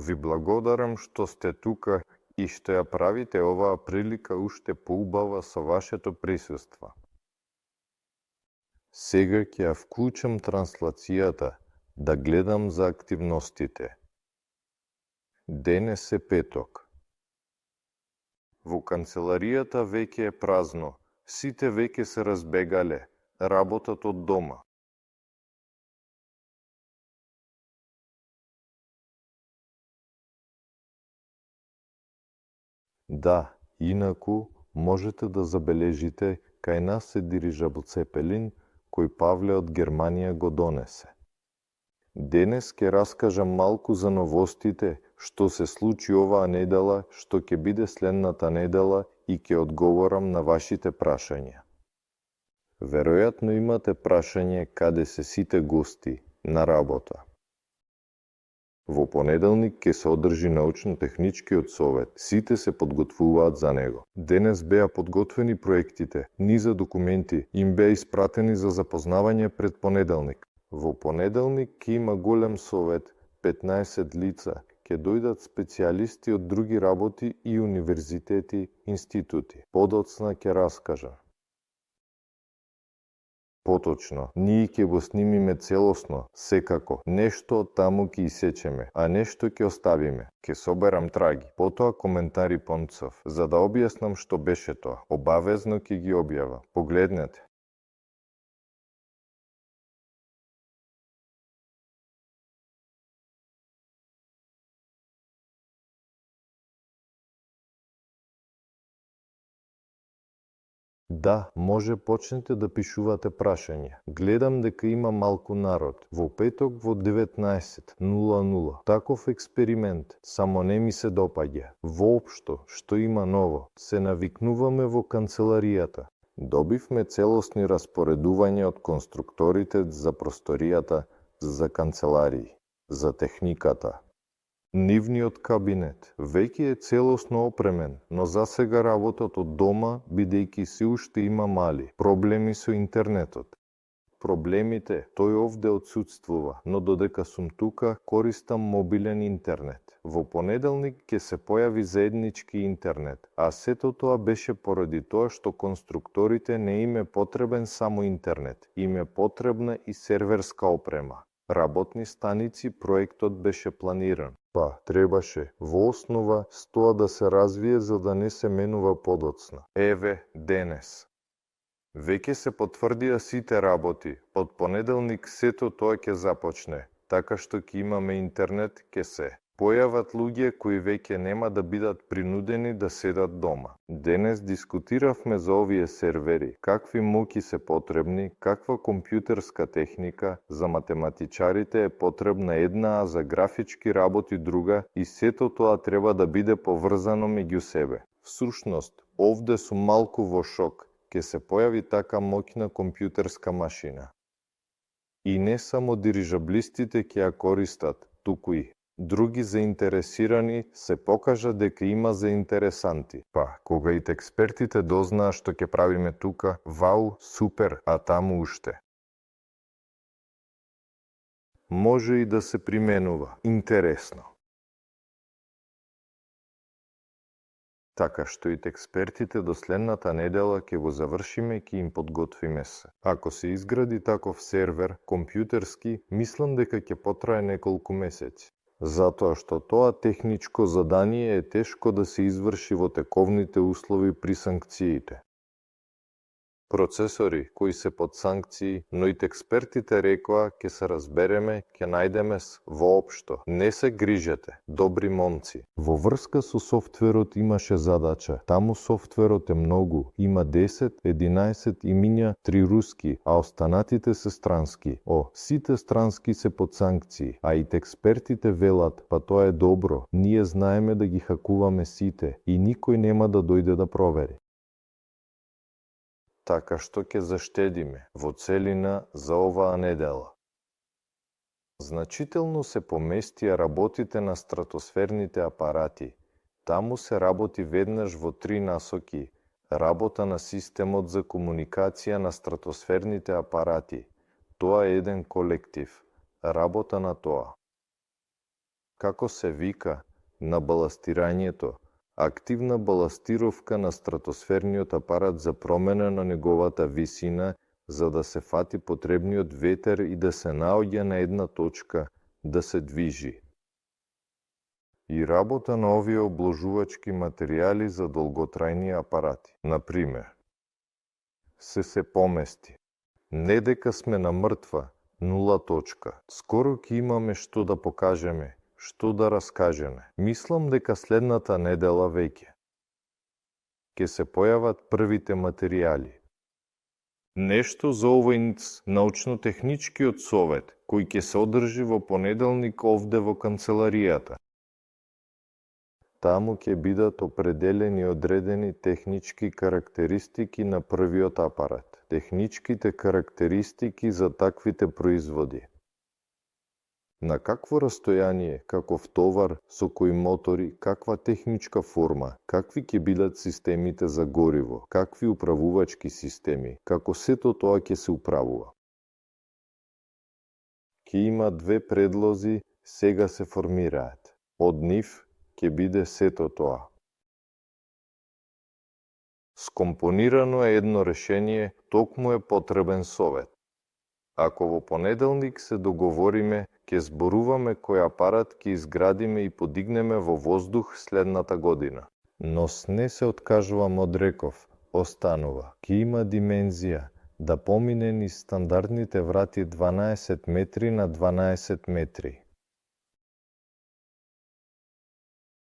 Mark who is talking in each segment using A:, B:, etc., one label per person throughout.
A: Ви благодарам што сте тука и што ја правите оваа прилика уште поубава со вашето присуство. Сега ќе ја вклучам транслацијата да гледам за активностите. Денес е петок. Во канцеларијата веќе е празно, сите веќе се разбегале, работат од дома. Да, инаку можете да забележите кај нас се дирижабл Цепелин кој Павле од Германија го донесе. Денес ќе раскажам малку за новостите што се случи оваа недела, што ќе биде следната недела и ќе одговорам на вашите прашања. Веројатно имате прашање каде се сите гости на работа. Во понеделник ќе се одржи научно-техничкиот совет. Сите се подготвуваат за него. Денес беа подготвени проектите, низа документи им беа испратени за запознавање пред понеделник. Во понеделник ќе има голем совет, 15 лица, ќе дојдат специјалисти од други работи и универзитети, институти. Подоцна ќе раскажам. Поточно, ние ќе го снимиме целосно, секако. Нешто од таму ќе исечеме, а нешто ќе оставиме. Ќе соберам траги, потоа коментари Понцов, за да објаснам што беше тоа. Обавезно ќе ги објава. Погледнете. Да, може почнете да пишувате прашања. Гледам дека има малку народ. Во петок во 19:00. Таков експеримент, само не ми се допаѓа. Воопшто, што има ново, се навикнуваме во канцеларијата. Добивме целосни распоредувања од конструкторите за просторијата за канцеларии, за техниката. Нивниот кабинет веќе е целосно опремен, но засега работат од дома, бидејќи се уште има мали проблеми со интернетот. Проблемите, тој овде отсутствува, но додека сум тука, користам мобилен интернет. Во понеделник ќе се појави заеднички интернет, а сето тоа беше поради тоа што конструкторите не им е потребен само интернет, им е потребна и серверска опрема. Работни станици проектот беше планиран. Па, требаше во основа тоа да се развие за да не се менува подоцна. Еве, денес. Веќе се потврдија сите работи. Од понеделник сето тоа ќе започне, така што ќе имаме интернет, ќе се појават луѓе кои веќе нема да бидат принудени да седат дома. Денес дискутиравме за овие сервери, какви моќи се потребни, каква компјутерска техника, за математичарите е потребна една, а за графички работи друга и сето тоа треба да биде поврзано меѓу себе. Всушност, овде сум малку во шок, ќе се појави така моќна компјутерска машина. И не само дирижаблистите ќе ја користат, туку и други заинтересирани се покажа дека има заинтересанти. Па, кога и експертите дознаат што ќе правиме тука, вау, супер, а таму уште. Може и да се применува. Интересно. Така што и експертите до следната недела ќе го завршиме и ќе им подготвиме се. Ако се изгради таков сервер, компјутерски, мислам дека ќе потрае неколку месеци. Затоа што тоа техничко задание е тешко да се изврши во тековните услови при санкциите. Процесори кои се под санкции, но и експертите рекоа ќе се разбереме, ќе најдеме воопшто. Не се грижете, добри момци. Во врска со софтверот имаше задача. Таму софтверот е многу. Има 10, 11 и минја 3 руски, а останатите се странски. Сите странски се под санкции, а и експертите велат, па тоа е добро. Ние знаеме да ги хакуваме сите и никој нема да дојде да провери. Така што ќе заштедиме во целина за оваа недела. Значително се поместија работите на стратосферните апарати. Таму се работи веднаш во 3 насоки. Работа на системот за комуникација на стратосферните апарати. Тоа е еден колектив. Работа на тоа. Како се вика на баластирањето, активна баластировка на стратосферниот апарат за промена на неговата висина, за да се фати потребниот ветер и да се наоѓа на една точка, да се движи. И работа на овие обложувачки материјали за долготрајни апарати. Например, се помести. Не дека сме на мртва, нула точка. Скоро ќе имаме што да покажеме, што да раскажеме. Мислам дека следната недела веќе ќе се појават првите материјали. Нешто за овој научно-техничкиот совет, кој ќе се одржи во понеделник овде во канцеларијата. Таму ќе бидат определени и одредени технички карактеристики на првиот апарат, техничките карактеристики за таквите производи. На какво растојание, каков товар, со кои мотори, каква техничка форма, какви ќе бидат системите за гориво, какви управувачки системи, како сето тоа ќе се управува. Ќе има две предлози, сега се формираат. Од нив ќе биде сето тоа. Скомпонирано е едно решение, токму е потребен совет. Ако во понеделник се договориме, ќе зборуваме кој апарат ќе изградиме и подигнеме во воздух следната година. Но не се откажувам од реков, останува. Ќе има димензија, да помине низ стандардните врати 12 метри на 12 метри.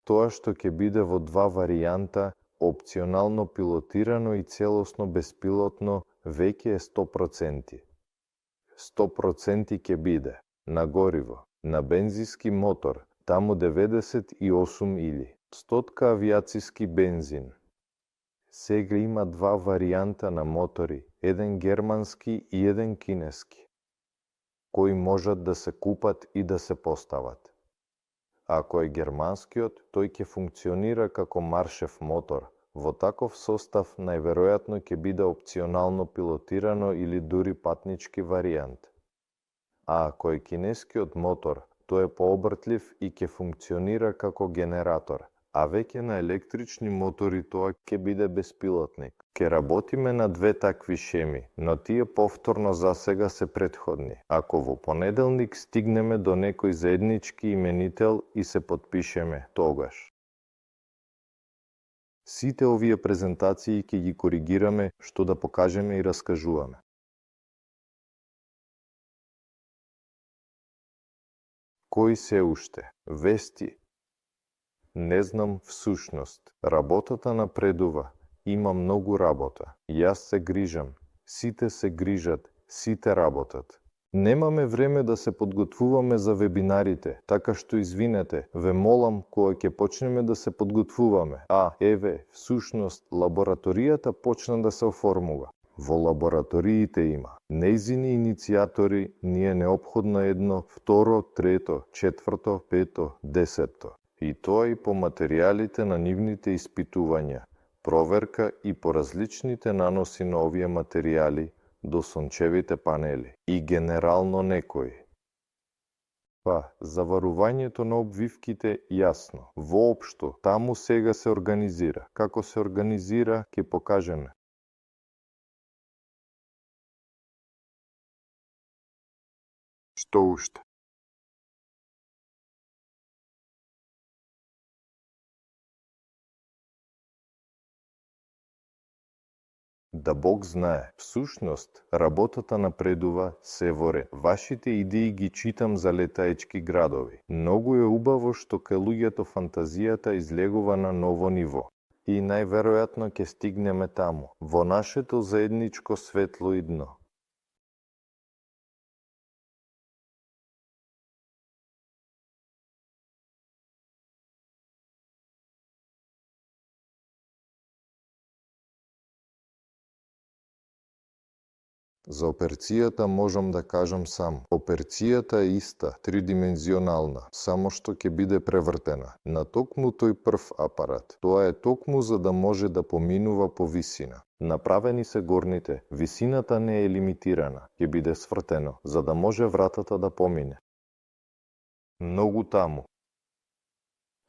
A: Тоа што ќе биде во два варијанта, опционално пилотирано и целосно беспилотно, веќе е 100%. 100% ќе биде на гориво, на бензински мотор, таму 98 или 100 авиациски бензин. Сега има два варијанта на мотори, еден германски и еден кинески, кои можат да се купат и да се постават. Ако е германскиот, тој ќе функционира како маршев мотор. Во таков состав најверојатно ќе биде опционално пилотирано или дури патнички варијант. А ако е кинескиот мотор, тој е пообртлив и ќе функционира како генератор, а веќе на електрични мотори тоа ќе биде беспилотник. Ќе работиме на две такви шеми, но тие повторно засега се претходни. Ако во понеделник стигнеме до некој заеднички именител и се потпишеме, тогаш. Сите овие презентации ќе ги коригираме што да покажеме и раскажуваме. Кои се уште? Вести? Не знам всушност. Работата напредува. Има многу работа. Јас се грижам. Сите се грижат. Сите работат. Немаме време да се подготвуваме за вебинарите, така што извинете, ве молам кога ќе почнеме да се подготвуваме. Еве, всушност, лабораторијата почна да се оформува. Во лабораториите има нејзини иницијатори, ни е неопходно едно, второ, трето, четврто, пето, десетто. И тоа и по материјалите на нивните испитувања, проверка и по различните наноси на овие материјали до сончевите панели. И генерално некои. Заварувањето на обвивките јасно. Воопшто, таму сега се организира. Како се организира, ќе покажеме. Што уште? Да Бог знае. Всушност, работата напредува севоре. Вашите идеи ги читам за летаечки градови. Многу е убаво што кај луѓето фантазијата излегува на ново ниво. И најверојатно ќе стигнеме таму, во нашето заедничко светло и дно. За оперцијата можам да кажам сам. Оперцијата е иста, тридимензионална, само што ќе биде превртена. На токму тој прв апарат. Тоа е токму за да може да поминува по висина. Направени се горните, висината не е лимитирана, ќе биде свртено, за да може вратата да помине. Многу таму.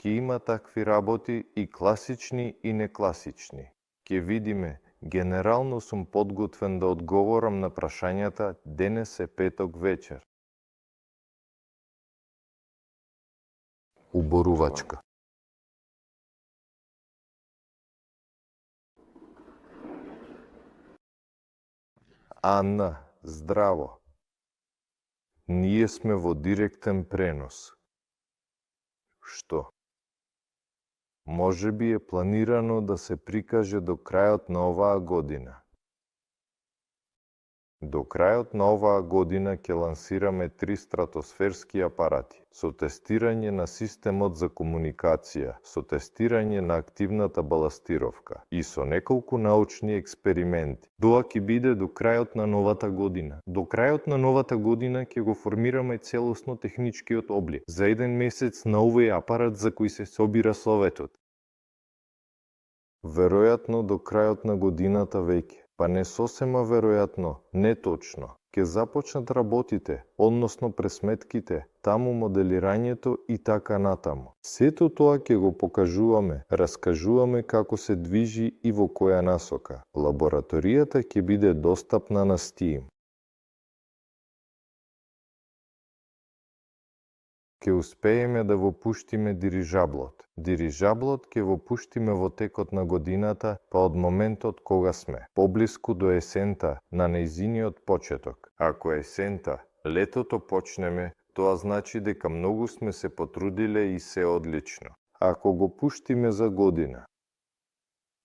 A: Ке има такви работи и класични и некласични. Ке видиме, генерално сум подготвен да одговорам на прашањата, денес е петок вечер. Уборувачка. Ана, здраво. Ние сме во директен пренос. Што? Може би е планирано да се прикаже до крајот на оваа година. До крајот на оваа година ќе лансираме 3 стратосферски апарати, со тестирање на системот за комуникација, со тестирање на активната баластировка и со неколку научни експерименти. Тоа ќе биде до крајот на новата година. До крајот на новата година ќе го формираме целосно техничкиот облик за 1 месец на овој апарат за кој се собира советот. Веројатно до крајот на годината веќе. Па не сосема веројатно, не точно. Ке започнат работите, односно пресметките, таму моделирањето и така натаму. Сето тоа ќе го покажуваме, раскажуваме како се движи и во која насока. Лабораторијата ќе биде достапна на Steam. Ке успееме да во пуштиме дирижаблот. Дирижаблот ќе во пуштиме во текот на годината, па од моментот кога сме поблиску до есента на нејзиниот почеток. Ако есента, летото почнеме, тоа значи дека многу сме се потрудиле и се одлично. Ако го пуштиме за година,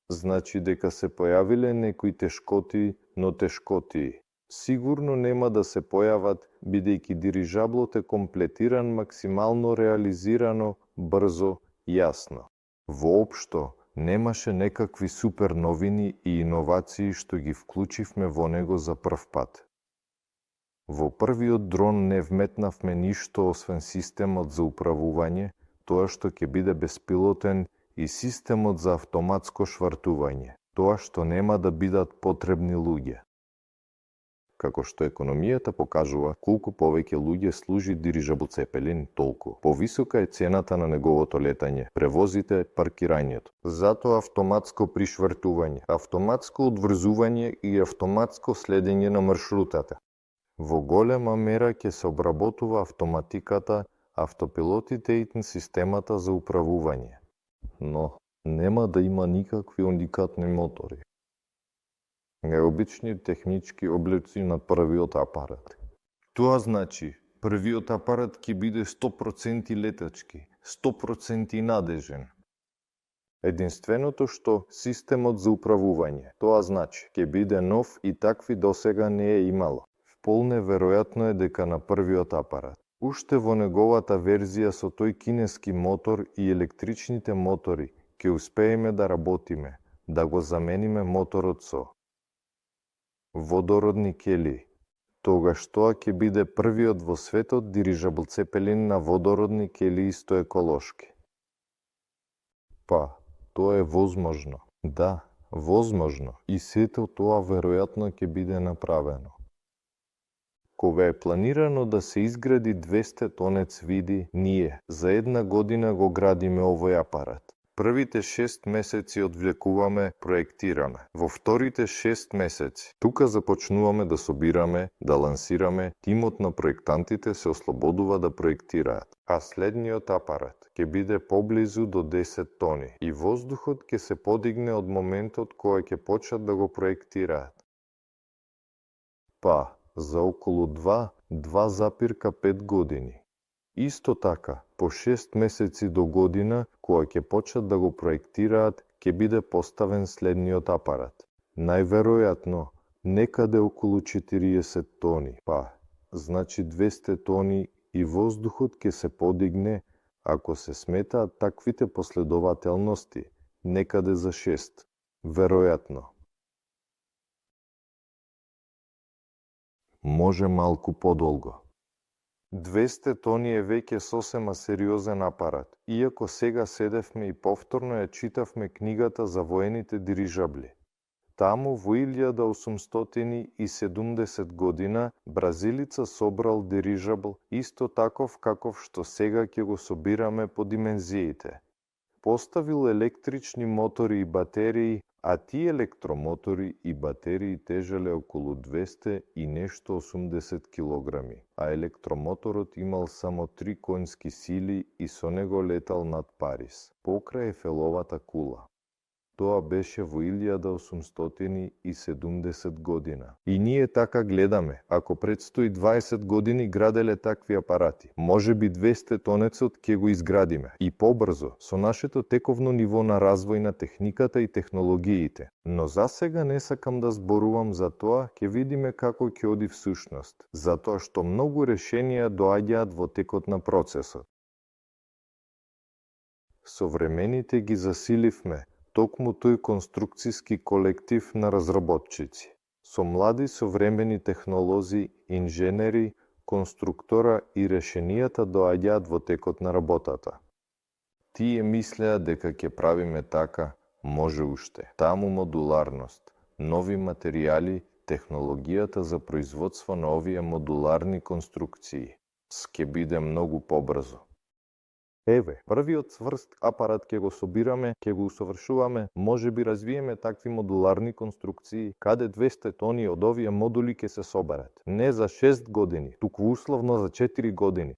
A: значи дека се појавиле некои тешкоти, но тешкотии. Сигурно нема да се појават, бидејќи дирижаблот е комплетиран максимално реализирано, брзо, јасно. Воопшто, немаше некакви супер новини и иновации што ги вклучивме во него за прв пат. Во првиот дрон не вметнавме ништо освен системот за управување, тоа што ќе биде беспилотен и системот за автоматско швартување, тоа што нема да бидат потребни луѓе. Како што економијата покажува, колку повеќе луѓе служи дирижабл Цепелин, толку повисока е цената на неговото летање, превозите, паркирањето. Затоа автоматско пришвртување, автоматско одврзување и автоматско следење на маршрутата. Во голема мера ќе се обработува автоматиката, автопилотите и системата за управување. Но нема да има никакви уникатни мотори. Необични технички облици на првиот апарат. Тоа значи, првиот апарат ќе биде 100% летачки, 100% надежен. Единственото што системот за управување, тоа значи, ќе биде нов и такви досега не е имало. Вполне веројатно е дека на првиот апарат. Уште во неговата верзија со тој кинески мотор и електричните мотори, ќе успееме да работиме, да го замениме моторот со водородни келии. Тогаш тоа ќе биде првиот во светот дирижабл Цепелин на водородни келии исто еколошки. Па, тоа е возможно. Да, возможно. И сето тоа веројатно ќе биде направено. Кога е планирано да се изгради 200 тонец види, ние за 1 година го градиме овој апарат. Првите 6 месеци одвлекуваме, проектираме. Во вторите 6 месеци, тука започнуваме да собираме, да лансираме, тимот на проектантите се ослободува да проектираат. А следниот апарат ќе биде поблизу до 10 тони и воздухот ќе се подигне од моментот кога ќе почнат да го проектираат. Па, за околу 2,5 години. Исто така, по 6 месеци до година, кога ќе почнат да го проектираат, ќе биде поставен следниот апарат. Најверојатно, некаде околу 40 тони. Па, значи 200 тони и воздухот ќе се подигне, ако се сметаат таквите последователности, некаде за 6. Веројатно. Може малку подолго. 200 тони е веќе сосема сериозен апарат, иако сега седевме и повторно ја читавме книгата за воените дирижабли. Таму во 1870 година бразилица собрал дирижабл исто таков каков што сега ќе го собираме по димензиите. поставил електрични мотори и батерии, а тие електромотори и батерии тежеле околу 200 и нешто 80 килограми, а електромоторот имал само 3 конски сили и со него летал над Париз, покрај Ефеловата кула. Тоа беше во 1870 година. И ние така гледаме, ако предстои 20 години граделе такви апарати, може би 200 тонецот ќе го изградиме. И побрзо, со нашето тековно ниво на развој на техниката и технологиите. Но засега не сакам да зборувам за тоа, ќе видиме како ќе оди всушност, затоа што многу решенија доаѓаат во текот на процесот. Современите ги засиливме, токму тој конструкцијски колектив на разработчици, со млади современи технолози, инженери, конструктора и решенијата доаѓаат во текот на работата. Тие мислеа дека ќе правиме така, може уште. Таму модуларност, нови материјали, технологијата за производство на овие модуларни конструкции. Ќе биде многу побрзо. Еве, првиот цврст апарат ќе го собираме, ќе го усовршуваме, може би развиеме такви модуларни конструкции, каде 200 тони од овие модули ќе се соберат. Не за 6 години, туку условно за 4 години.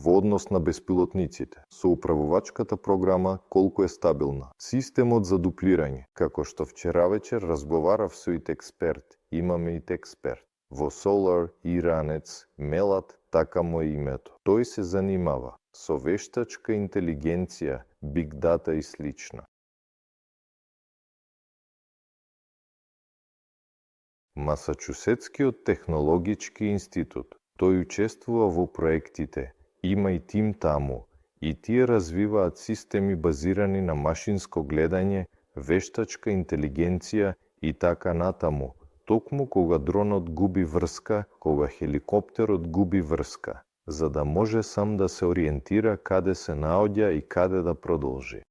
A: Во однос на беспилотниците, со управувачката програма колку е стабилна. Системот за дуплирање, како што вчера вечер разговарав со ит експерт, имаме ит експерт. Во Solar Иранец, Мелат, така му е името. Тој се занимава со вештачка интелигенција, биг дата и слично. Масачусетскиот технологички институт, тој учествува во проектите, има и тим таму, и тие развиваат системи базирани на машинско гледање, вештачка интелигенција и така натаму, токму кога дронот губи врска, кога хеликоптерот губи врска, за да може сам да се ориентира каде се наоѓа и каде да продолжи.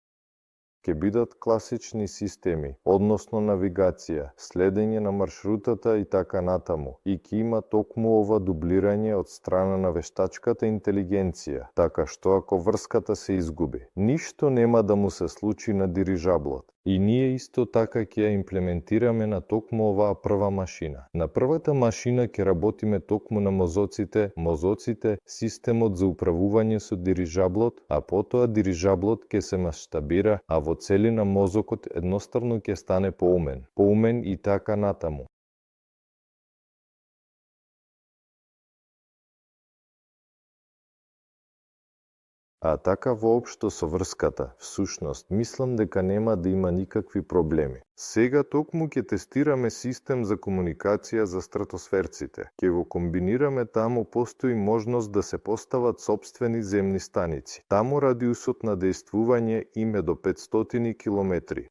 A: Ке бидат класични системи, односно навигација, следење на маршрутата и така натаму, и ке има токму ова дублирање од страна на вештачката интелигенција, така што ако врската се изгуби, ништо нема да му се случи на дирижаблот. И ние исто така ќе ја имплементираме на токму оваа прва машина. На првата машина ќе работиме токму на мозоците, системот за управување со дирижаблот, а потоа дирижаблот ќе се маштабира, а во целина мозокот едноставно ќе стане поумен и така натаму. А така воопшто со врската, всушност, мислам дека нема да има никакви проблеми. Сега токму ќе тестираме систем за комуникација за стратосферците. Ќе го комбинираме, таму постои можност да се постават сопствени земни станици. Таму радиусот на дејствување им е до 500 километри.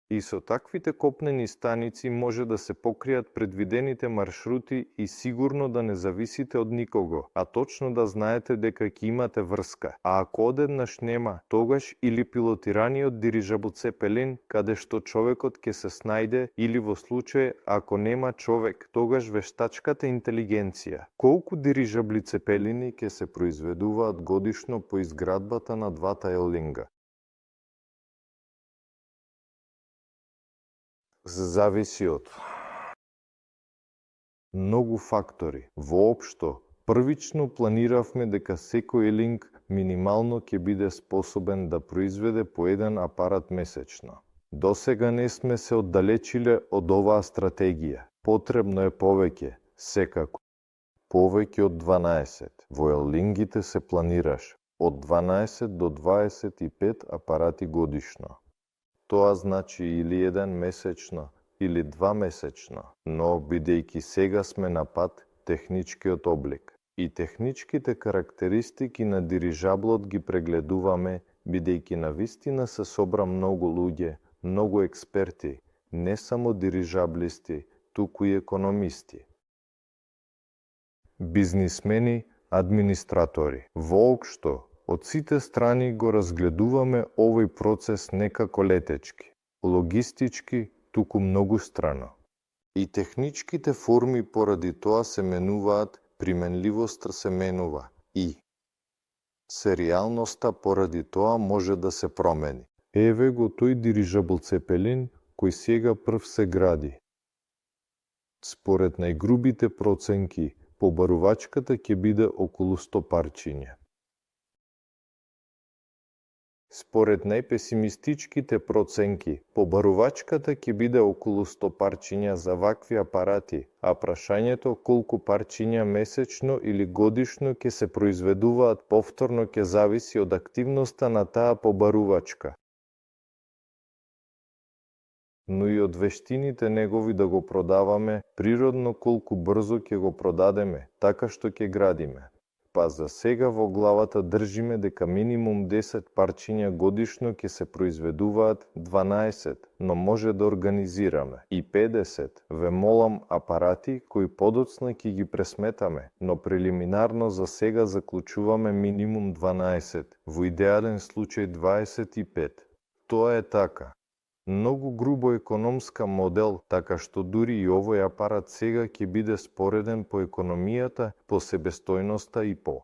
A: И со таквите копнени станици може да се покријат предвидените маршрути и сигурно да не зависите од никого, а точно да знаете дека ќе имате врска. А ако одеднаш нема, тогаш или пилотираниот дирижабл Цепелин, каде што човекот ќе се снајде, или во случај ако нема човек, тогаш вештачката интелигенција. Колку дирижабли Цепелини ќе се произведуваат годишно по изградбата на двата елинга? Зависи од многу фактори. Воопшто, првично планиравме дека секој елинг минимално ќе биде способен да произведе по еден апарат месечно. Досега не сме се оддалечиле од оваа стратегија. Потребно е повеќе, секако. Повеќе од 12. Во елингите се планираш од 12 до 25 апарати годишно. Тоа значи или еден месечно, или 2 месечно, но бидејќи сега сме на пат, техничкиот облик и техничките карактеристики на дирижаблот ги прегледуваме, бидејќи навистина се собра многу луѓе, многу експерти, не само дирижаблисти, туку и економисти, бизнисмени, администратори. Воопшто, од сите страни го разгледуваме овој процес некако летечки, логистички, туку многустрано. И техничките форми поради тоа се менуваат, применливоста се менува и серијалноста поради тоа може да се промени. Еве го тој дирижабл Цепелин кој сега прв се гради. Според најгрубите проценки, побарувачката ќе биде околу 100 парчиња. Според најпесимистичките проценки, побарувачката ќе биде околу 100 парчиња за вакви апарати, а прашањето колку парчиња месечно или годишно ќе се произведуваат повторно ќе зависи од активноста на таа побарувачка. Но и од вештините негови да го продаваме, природно колку брзо ќе го продадеме, така што ќе градиме. Па за сега во главата држиме дека минимум 10 парчиња годишно ќе се произведуваат 12, но може да организираме и 50, ве молам, апарати кои подоцна ќе ги пресметаме, но прелиминарно за сега заклучуваме минимум 12, во идеален случај 25. Тоа е така. Многу грубо економска модел, така што дури и овој апарат сега ќе биде спореден по економијата, по себестојноста и по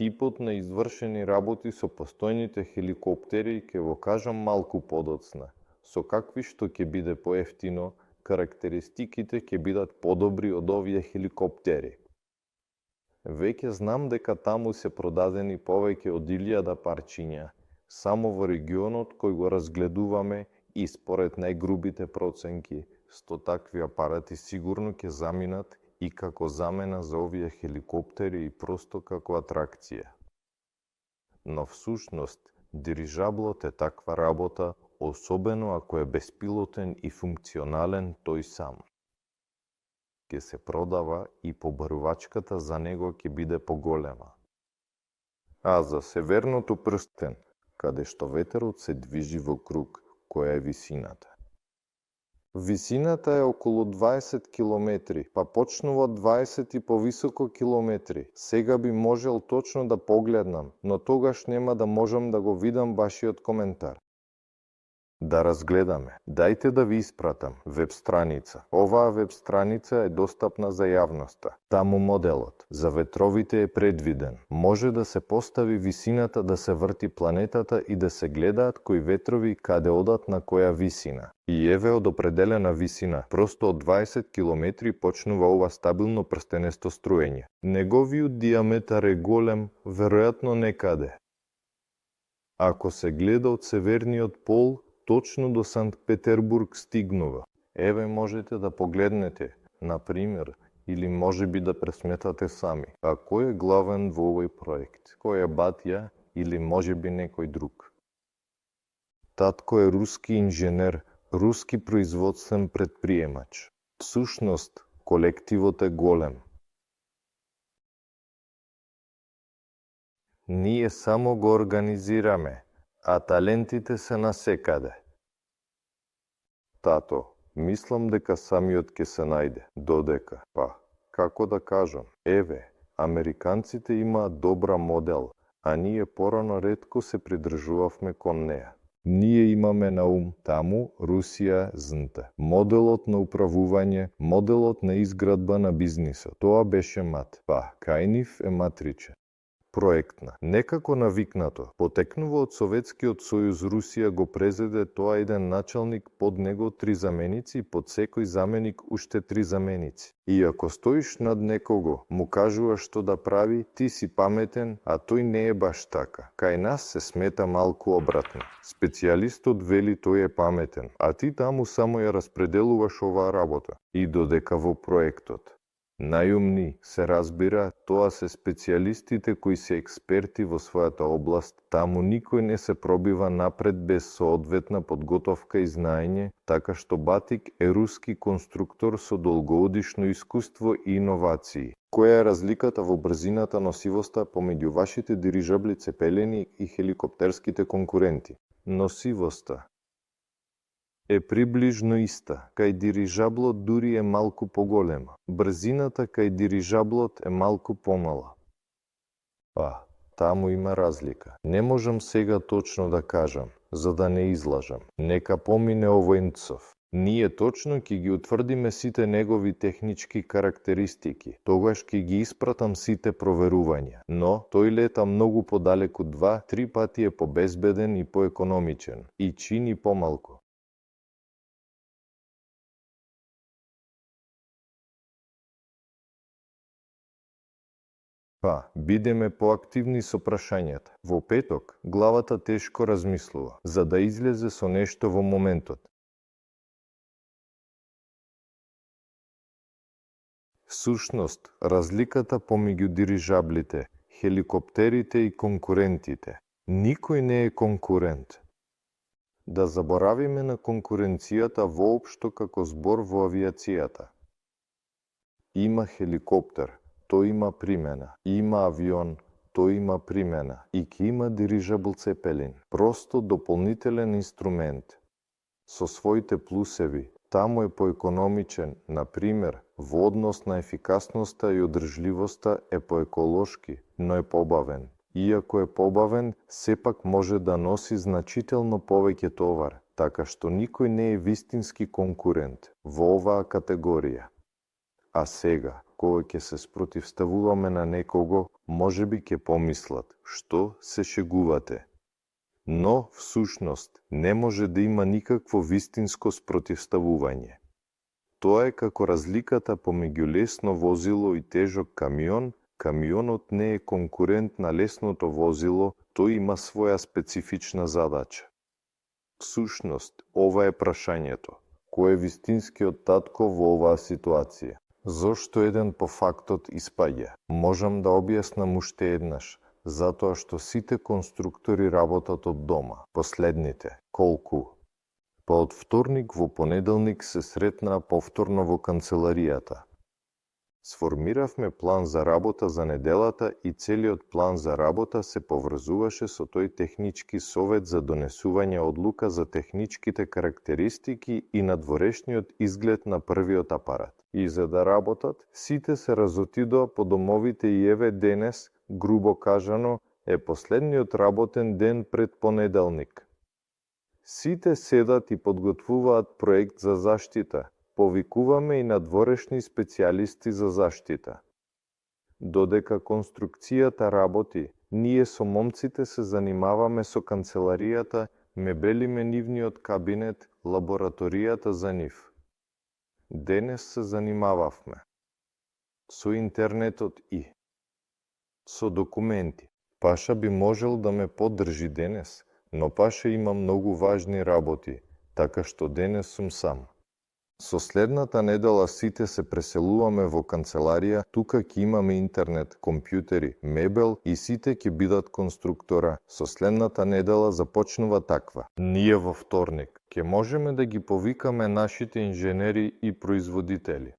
A: типот на извршени работи со постојните хеликоптери, ќе го кажам малку подоцна. Со какви што ќе биде поевтино, карактеристиките ќе бидат подобри од овие хеликоптери. Веќе знам дека таму се продадени повеќе од 1000 парчиња, само во регионот кој го разгледуваме и според најгрубите проценки, 100 такви апарати сигурно ќе заминат и како замена за овие хеликоптери и просто како атракција. Но всушност, дирижаблот е таква работа, особено ако е беспилотен и функционален тој сам. Ќе се продава и побарувачката за него ќе биде поголема. А за северното прстен, каде што ветерот се движи во круг, која е висината. Висината е околу 20 километри, па почнува од 20 и повисоко километри. Сега би можел точно да погледнам, но тогаш нема да можам да го видам вашиот коментар. Да разгледаме. Дајте да ви испратам веб страница. Оваа веб страница е достапна за јавноста. Таму моделот за ветровите е предвиден. Може да се постави висината да се врти планетата и да се гледаат кои ветрови каде одат на која висина. И еве од определена висина, просто од 20 километри почнува ова стабилно прстенесто струење. Неговиот диаметар е голем, веројатно некаде. Ако се гледа од северниот пол, точно до Санкт Петербург стигнува. Еве можете да погледнете, например, или може би да пресметате сами. А кој е главен во овој проект? Кој е Батја или може би некој друг? Татко е руски инженер, руски производствен предприемач. Всушност, колективот е голем. Ние само го организираме, а талентите се насекаде. Тато, мислам дека самиот ќе се најде, додека, како да кажам, еве, американците имаат добра модел, а ние порано ретко се придржувавме кон неа. Ние имаме на ум таму Русија знте. Моделот на управување, моделот на изградба на бизнисот. Тоа беше мат. Кај нив е матричен. Проектна. Некако навикнато, потекнува од Советскиот сојуз. Русија го презеде тоа еден началник, под него 3 заменици и под секој заменик уште 3 заменици. И ако стоиш над некого, му кажуваш што да прави, ти си паметен, а тој не е баш така. Кај нас се смета малку обратно. Специјалистот вели тој е паметен, а ти таму само ја распределуваш оваа работа. И додека во проектот најумни се разбира, тоа се специјалистите кои се експерти во својата област, таму никој не се пробива напред без соодветна подготовка и знаење, така што Батик е руски конструктор со долгогодишно искуство и иновации. Која е разликата во брзината носивоста помеѓу вашите дирижабли Цепелини и хеликоптерските конкуренти? Носивоста е приближно иста, кај дирижаблот дури е малку поголема. Брзината кај дирижаблот е малку помала. Таму има разлика. Не можам сега точно да кажам, за да не излажам. Нека помине овој Нцов. Ние точно ќе ги утврдиме сите негови технички карактеристики, тогаш ќе ги испратам сите проверувања, но тој лета многу подалеку 2-3 пати е побезбеден и поекономичен и чини помалку. Па, бидеме поактивни со прашањата. Во петок, главата тешко размислува, за да излезе со нешто во моментот. Всушност, разликата помеѓу дирижаблите, хеликоптерите и конкурентите. Никој не е конкурент. Да заборавиме на конкуренцијата воопшто како збор во авиацијата. Има хеликоптер, тој има примена. Има авион, тој има примена. И ќе има дирижабл цепелин. Просто дополнителен инструмент. Со своите плусеви, таму е поекономичен, например, во однос на ефикасноста и одржливоста е поеколошки, но е побавен. Иако е побавен, сепак може да носи значително повеќе товар, така што никој не е вистински конкурент во оваа категорија. А сега, кога ќе се спротивставуваме на некого, можеби ќе помислат, што се шегувате. Но, всушност, не може да има никакво вистинско спротивставување. Тоа е како разликата помеѓу лесно возило и тежок камион. Камионот не е конкурент на лесното возило, тој има своја специфична задача. Всушност, ова е прашањето. Кој е вистинскиот татко во оваа ситуација? Зошто еден по фактот испаѓа? Можам да објаснам уште еднаш. Затоа што сите конструктори работат од дома. Последните. Колку? Па од вторник во понеделник се сретнаа повторно во канцеларијата. Сформиравме план за работа за неделата и целиот план за работа се поврзуваше со тој технички совет за донесување одлука за техничките карактеристики и надворешниот изглед на првиот апарат. И за да работат, сите се разотидоа по домовите и еве денес, грубо кажано, е последниот работен ден пред понеделник. Сите седат и подготвуваат проект за заштита. Повикуваме и надворешни специјалисти за заштита. Додека конструкцијата работи, ние со момците се занимаваме со канцеларијата, мебелиме нивниот кабинет, лабораторијата за нив. Денес се занимававме со интернетот и со документи. Паша би можел да ме поддржи денес, но Паша има многу важни работи, така што денес сум сам. Со следната недела сите се преселуваме во канцеларија, тука ќе имаме интернет, компјутери, мебел и сите ќе бидат конструктора. Со следната недела започнува таква. Ние во вторник ќе можеме да ги повикаме нашите инженери и производители.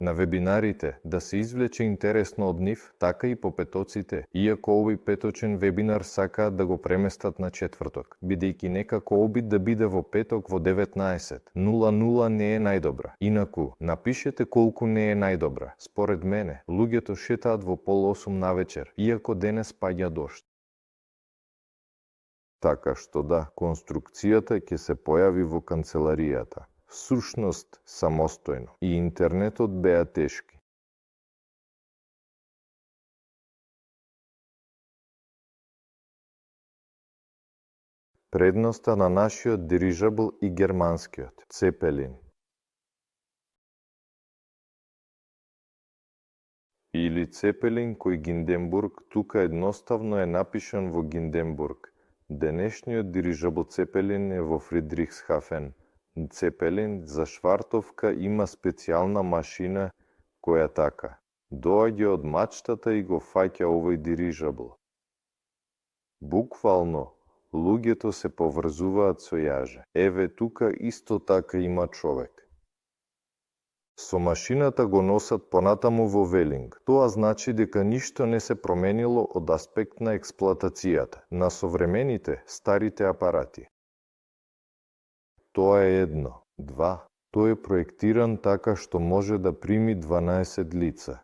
A: На вебинарите да се извлече интересно од нив, така и по петоците, иако овој петочен вебинар сакаат да го преместат на четврток, бидејќи некако обид да биде во петок во 19:00 не е најдобра. Инаку, напишете колку не е најдобра. Според мене, луѓето шетаат во 7:30 навечер, иако денес паѓа дожд. Така што да, конструкцијата ќе се појави во канцеларијата. Всушност самостојно и интернетот беа тешки. Предноста на нашиот дирижабл и германскиот Цепелин. Или Цепелин кој Гинденбург, тука едноставно е напишан во Гинденбург. Денешниот дирижабл Цепелин е во Фридрихсхафен. Цепелин за швартовка има специјална машина која така доаѓа од мачтата и го фаќа овој дирижабл. Буквално, луѓето се поврзуваат со јаже. Еве тука исто така има човек. Со машината го носат понатаму во велинг. Тоа значи дека ништо не се променило од аспект на експлоатацијата на современите, старите апарати. Тоа е едно. 2. Тој е проектиран така што може да прими 12 лица.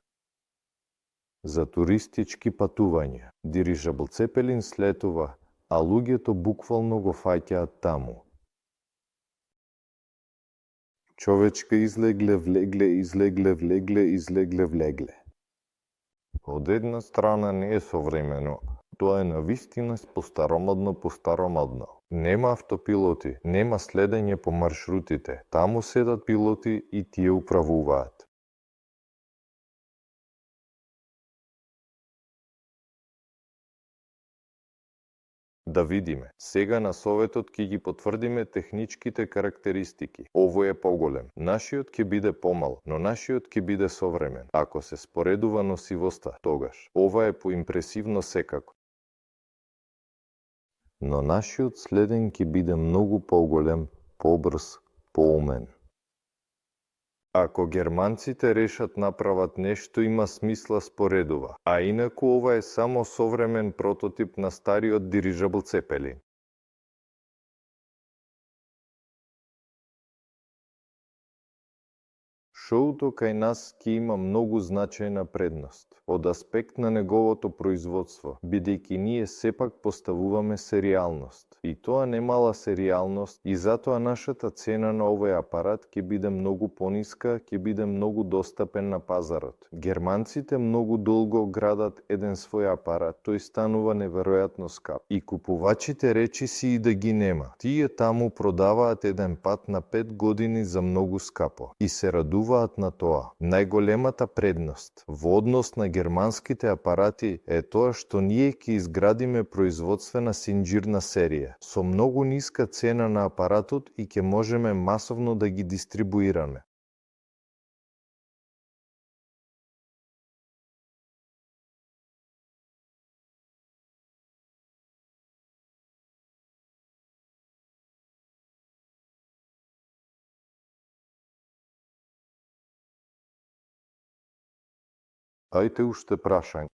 A: За туристички патувања, дирижабл Цепелин слетува, а луѓето буквално го фаќаат таму. Човечка излегле, влегле, излегле, влегле, излегле, влегле. Од една страна не е современо, тоа е навистина постаромодно. Нема автопилоти, нема следење по маршрутите. Таму седат пилоти и тие управуваат. Да видиме. Сега на советот ќе ги потврдиме техничките карактеристики. Овој е поголем. Нашиот ќе биде помал, но нашиот ќе биде современ. Ако се споредува носивоста, тогаш ова е поимпресивно секако. Но нашиот следен ќе биде многу поголем, побрз, поумен. Ако германците решат направат нешто има смисла споредува, а инаку ова е само современ прототип на стариот дирижабл Цепелин. Шоуто кај нас ќе има многу значајна предност од аспект на неговото производство, бидејќи ние сепак поставуваме серијалност. И тоа немала серијалност и затоа нашата цена на овој апарат ќе биде многу пониска, ќе биде многу достапен на пазарот. Германците многу долго градат еден свој апарат, тој станува неверојатно скап. И купувачите речи си и да ги нема. Тие таму продаваат еден пат на 5 години за многу скапо и се радуваат на тоа. Најголемата предност во однос на германските апарати е тоа што ние ќе изградиме производствена синџирна серија со многу ниска цена на апаратот и ќе можеме масовно да ги дистрибуираме. Ајте уште прашање.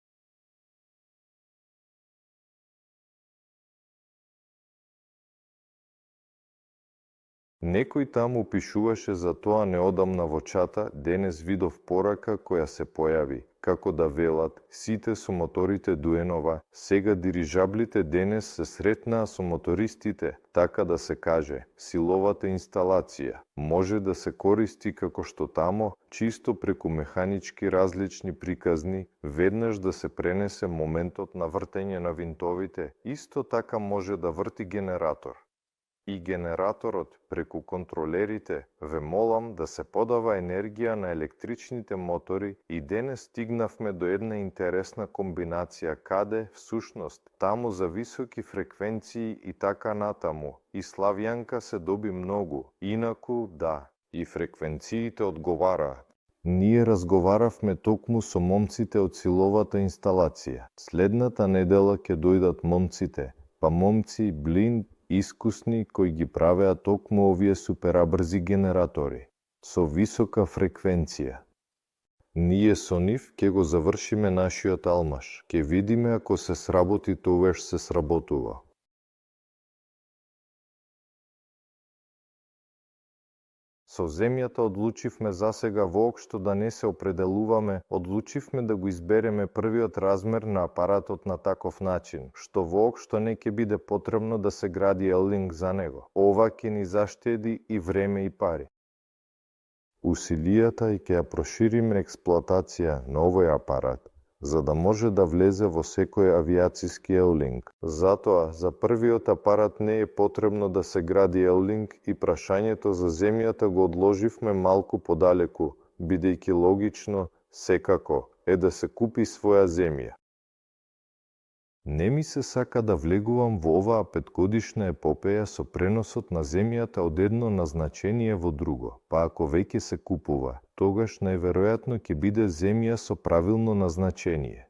A: Некој таму пишуваше за тоа неодамна во чата, денес видов порака која се појави, како да велат, сите со моторите дуенова, сега дирижаблите денес се сретнаа со мотористите, така да се каже, силовата инсталација. Може да се користи како што тамо, чисто преку механички различни приказни, веднаш да се пренесе моментот на вртење на винтовите, исто така може да врти генератор. И генераторот преку контролерите ве молам да се подава енергија на електричните мотори и денес стигнавме до една интересна комбинација каде, всушност, таму за високи фреквенции и така натаму, и славјанка се доби многу, инаку да, и фреквенциите одговараат. Ние разговаравме токму со момците од силовата инсталација. Следната недела ќе дојдат момците, па момци, блин, искусни кои ги правеа токму овие суперабрзи генератори со висока фреквенција. Ние со нив ќе го завршиме нашиот алмаш. Ќе видиме ако се сработи, тогаш се сработува. Со земјата одлучивме засега воопшто да не се определуваме, одлучивме да го избереме првиот размер на апаратот на таков начин, што воопшто не ќе биде потребно да се гради Елинг за него. Ова ќе ни заштеди и време и пари. Усилијата и ќе ја прошириме експлоатација на овој апарат, за да може да влезе во секој авиациски Елинг. Затоа, за првиот апарат не е потребно да се гради Елинг и прашањето за земјата го одложивме малку подалеку, бидејќи логично, секако, е да се купи своја земја. Не ми се сака да влегувам во оваа 5-годишна епопеја со преносот на земјата од едно назначение во друго, па ако веќе се купува, тогаш најверојатно ќе биде земја со правилно назначение.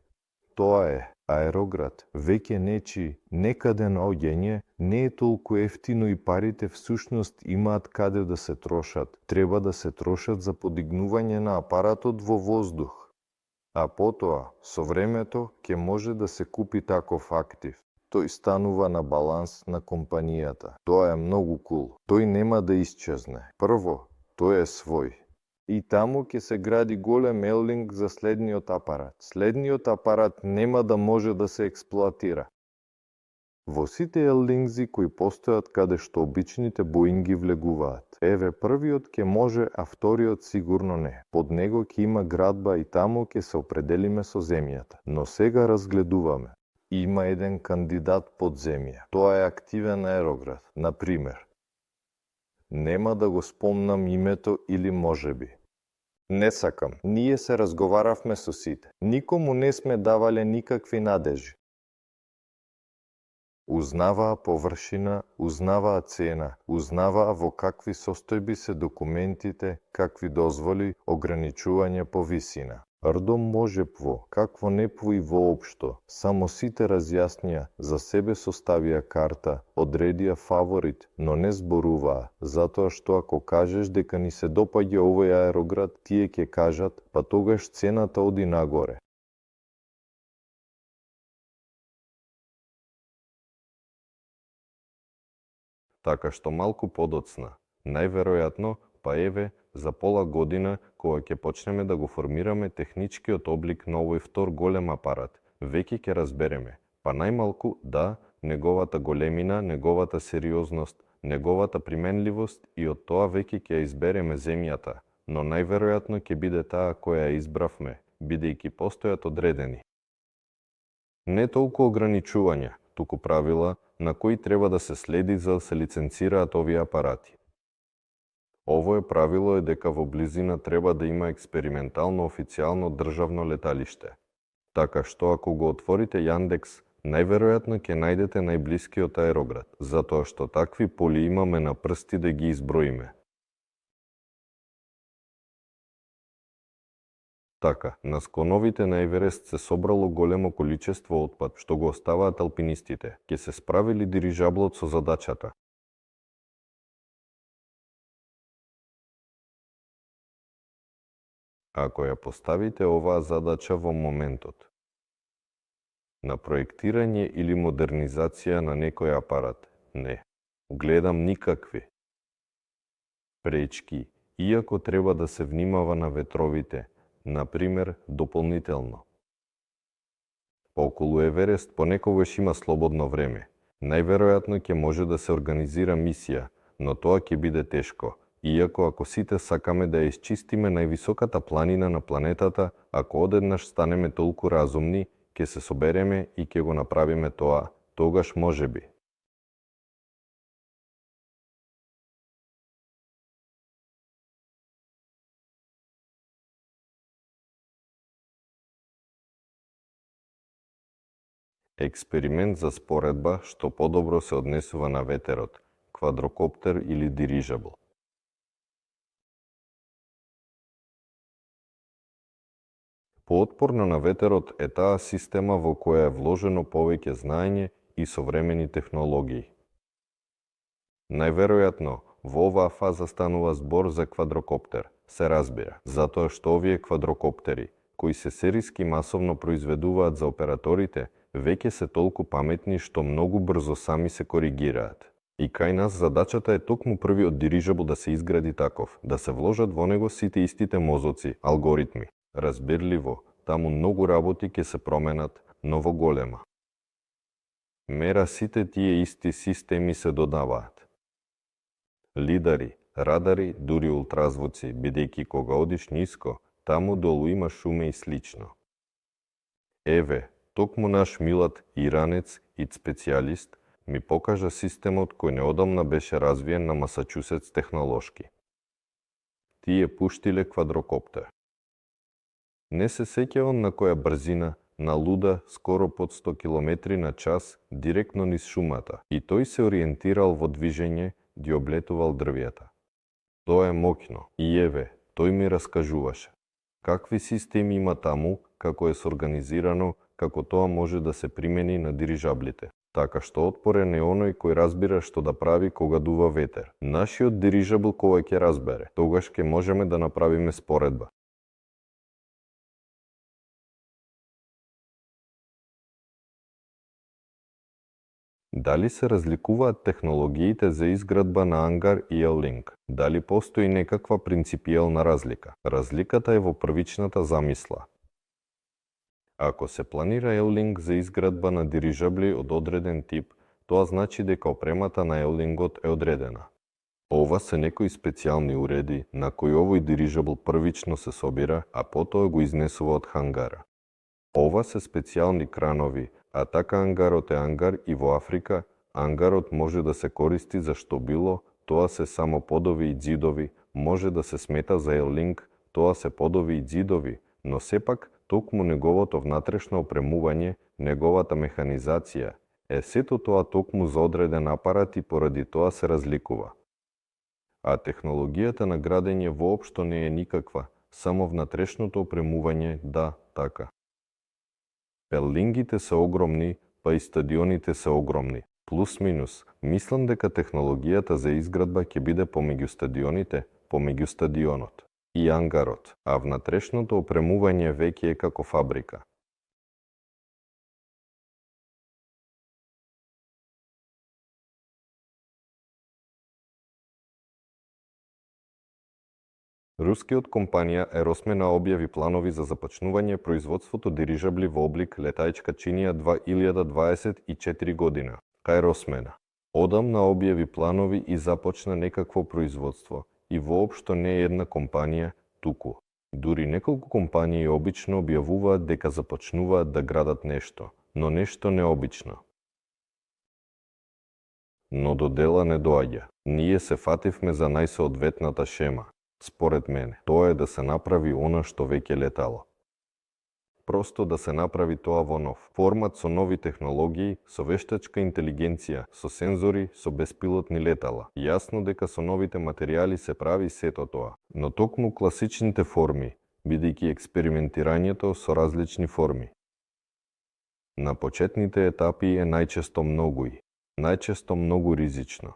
A: Тоа е аероград, веќе нечи, некаде наоѓање, не е толку ефтино и парите всушност имаат каде да се трошат. Треба да се трошат за подигнување на апаратот во воздух. А потоа, со времето, ќе може да се купи таков актив. Тој станува на баланс на компанијата. Тоа е многу кул. Тој нема да исчезне. Прво, тој е свој. И таму ќе се гради голем Елинг за следниот апарат. Следниот апарат нема да може да се експлоатира. Во сите еллингзи кои постојат каде што обичните боинги влегуваат. Еве првиот ќе може, а вториот сигурно не. Под него ќе има градба и таму ќе се определиме со земјата. Но сега разгледуваме. Има еден кандидат под земја. Тоа е активен аероград. Например, нема да го спомнам името или можеби. Не сакам. Ние се разговаравме со сите. Никому не сме давале никакви надежи. Узнаваа површина, узнаваа цена, узнаваа во какви состојби се документите, какви дозволи, ограничување по висина. Рдом можепво, какво непво и воопшто, само сите разјаснија, за себе составија карта, одредија фаворит, но не зборуваа, затоа што ако кажеш дека ни се допаѓа овој аероград, тие ќе кажат, па тогаш цената оди нагоре. Така што малку подоцна, најверојатно, па еве, за пола година, кога ќе почнеме да го формираме техничкиот облик на овој втор голем апарат, веќе ќе разбереме, па најмалку, да, неговата големина, неговата сериозност, неговата применливост и од тоа веќе ќе ја избереме земјата, но најверојатно ќе биде таа која ја избравме, бидејќи постојат одредени. Не толку ограничувања, туку правила на кои треба да се следи за да се лиценцираат овие апарати. Овое правило е дека во близина треба да има експериментално официјално државно леталиште. Така што ако го отворите Јандекс, најверојатно ќе најдете најблискиот аероград, затоа што такви поли имаме на прсти да ги изброиме. Така, на склоновите на Еверест се собрало големо количество отпад, што го оставаат алпинистите. Ќе се справили дирижаблот со задачата? Ако ја поставите оваа задача во моментот на проектирање или модернизација на некој апарат, не. Гледам никакви пречки, иако треба да се внимава на ветровите, например, дополнително. Околу Еверест понекогаш има слободно време. Најверојатно ќе може да се организира мисија, но тоа ќе биде тешко, иако ако сите сакаме да ја исчистиме највисоката планина на планетата, ако одеднаш станеме толку разумни, ќе се собереме и ќе го направиме тоа, тогаш можеби. Експеримент за споредба што подобро се однесува на ветерот, квадрокоптер или дирижабл. Поотпорна на ветерот е таа система во која е вложено повеќе знаење и современи технологии. Најверојатно, во оваа фаза станува збор за квадрокоптер, се разбира, затоа што овие квадрокоптери, кои се сериски масовно произведуваат за операторите, веќе се толку паметни што многу брзо сами се коригираат. И кај нас задачата е токму првиот дирижабл да се изгради таков, да се вложат во него сите истите мозоци, алгоритми. Разбирливо, таму многу работи ќе се променат, но во голема мера сите тие исти системи се додаваат. Лидари, радари, дури ултразвуци, бидејќи кога одиш ниско, таму долу има шуме и слично. Еве, токму наш милат иранец и специјалист ми покажа системот кој неодамна беше развиен на Масачусетс технолошки. Тие пуштиле квадрокоптер. Не се сеќавам на која брзина, на луда, скоро под 100 км на час, директно низ шумата, и тој се ориентирал во движење, ги облетувал дрвјата. Тоа е моќно, и еве, тој ми раскажуваше. Какви системи има таму, како е соорганизирано, како тоа може да се примени на дирижаблите. Така што отпорен е оној кој разбира што да прави кога дува ветер. Нашиот дирижабл кога ќе разбере, тогаш ќе можеме да направиме споредба. Дали се разликуваат технологиите за изградба на ангар и Еллинг? Дали постои некаква принципијална разлика? Разликата е во првичната замисла. Ако се планира Еллинг за изградба на дирижабли од одреден тип, тоа значи дека опремата на Еолингот е одредена. Ова се некои специјални уреди на кои овој дирижабл првично се собира, а потоа го изнесува од хангара. Ова се специјални кранови, а така ангарот е ангар и во Африка, ангарот може да се користи за што било, тоа се само подови и ѕидови, може да се смета за Еолинг, тоа се подови и ѕидови, но сепак токму неговото внатрешно опремување, неговата механизација, сето тоа токму за одреден апарат и поради тоа се разликува. А технологијата на градење воопшто не е никаква, само внатрешното опремување, да, така. Пеллингите се огромни, па и стадионите се огромни. Плюс-минус, мислам дека технологијата за изградба ќе биде помеѓу стадионите, помеѓу стадионот и ангарот, а внатрешното опремување веќе е како фабрика. Рускиот компанија Еросмена објави планови за започнување производството дирижабли во облик летаечка чинија 2024 година. Кај Росмена одамна објави планови и започна некакво производство, и воопшто не е една компанија, туку. Дури неколку компании обично објавуваат дека започнуваат да градат нешто, но нешто необично. Но до дела не доаѓа. Ние се фативме за најсоодветната шема. Според мене, тоа е да се направи она што веќе летало. Просто да се направи тоа во нов формат со нови технологии, со вештачка интелигенција, со сензори, со беспилотни летала. Јасно дека со новите материјали се прави сето тоа, но токму класичните форми, бидејќи експериментирањето со различни форми. На почетните етапи е најчесто многу ризично.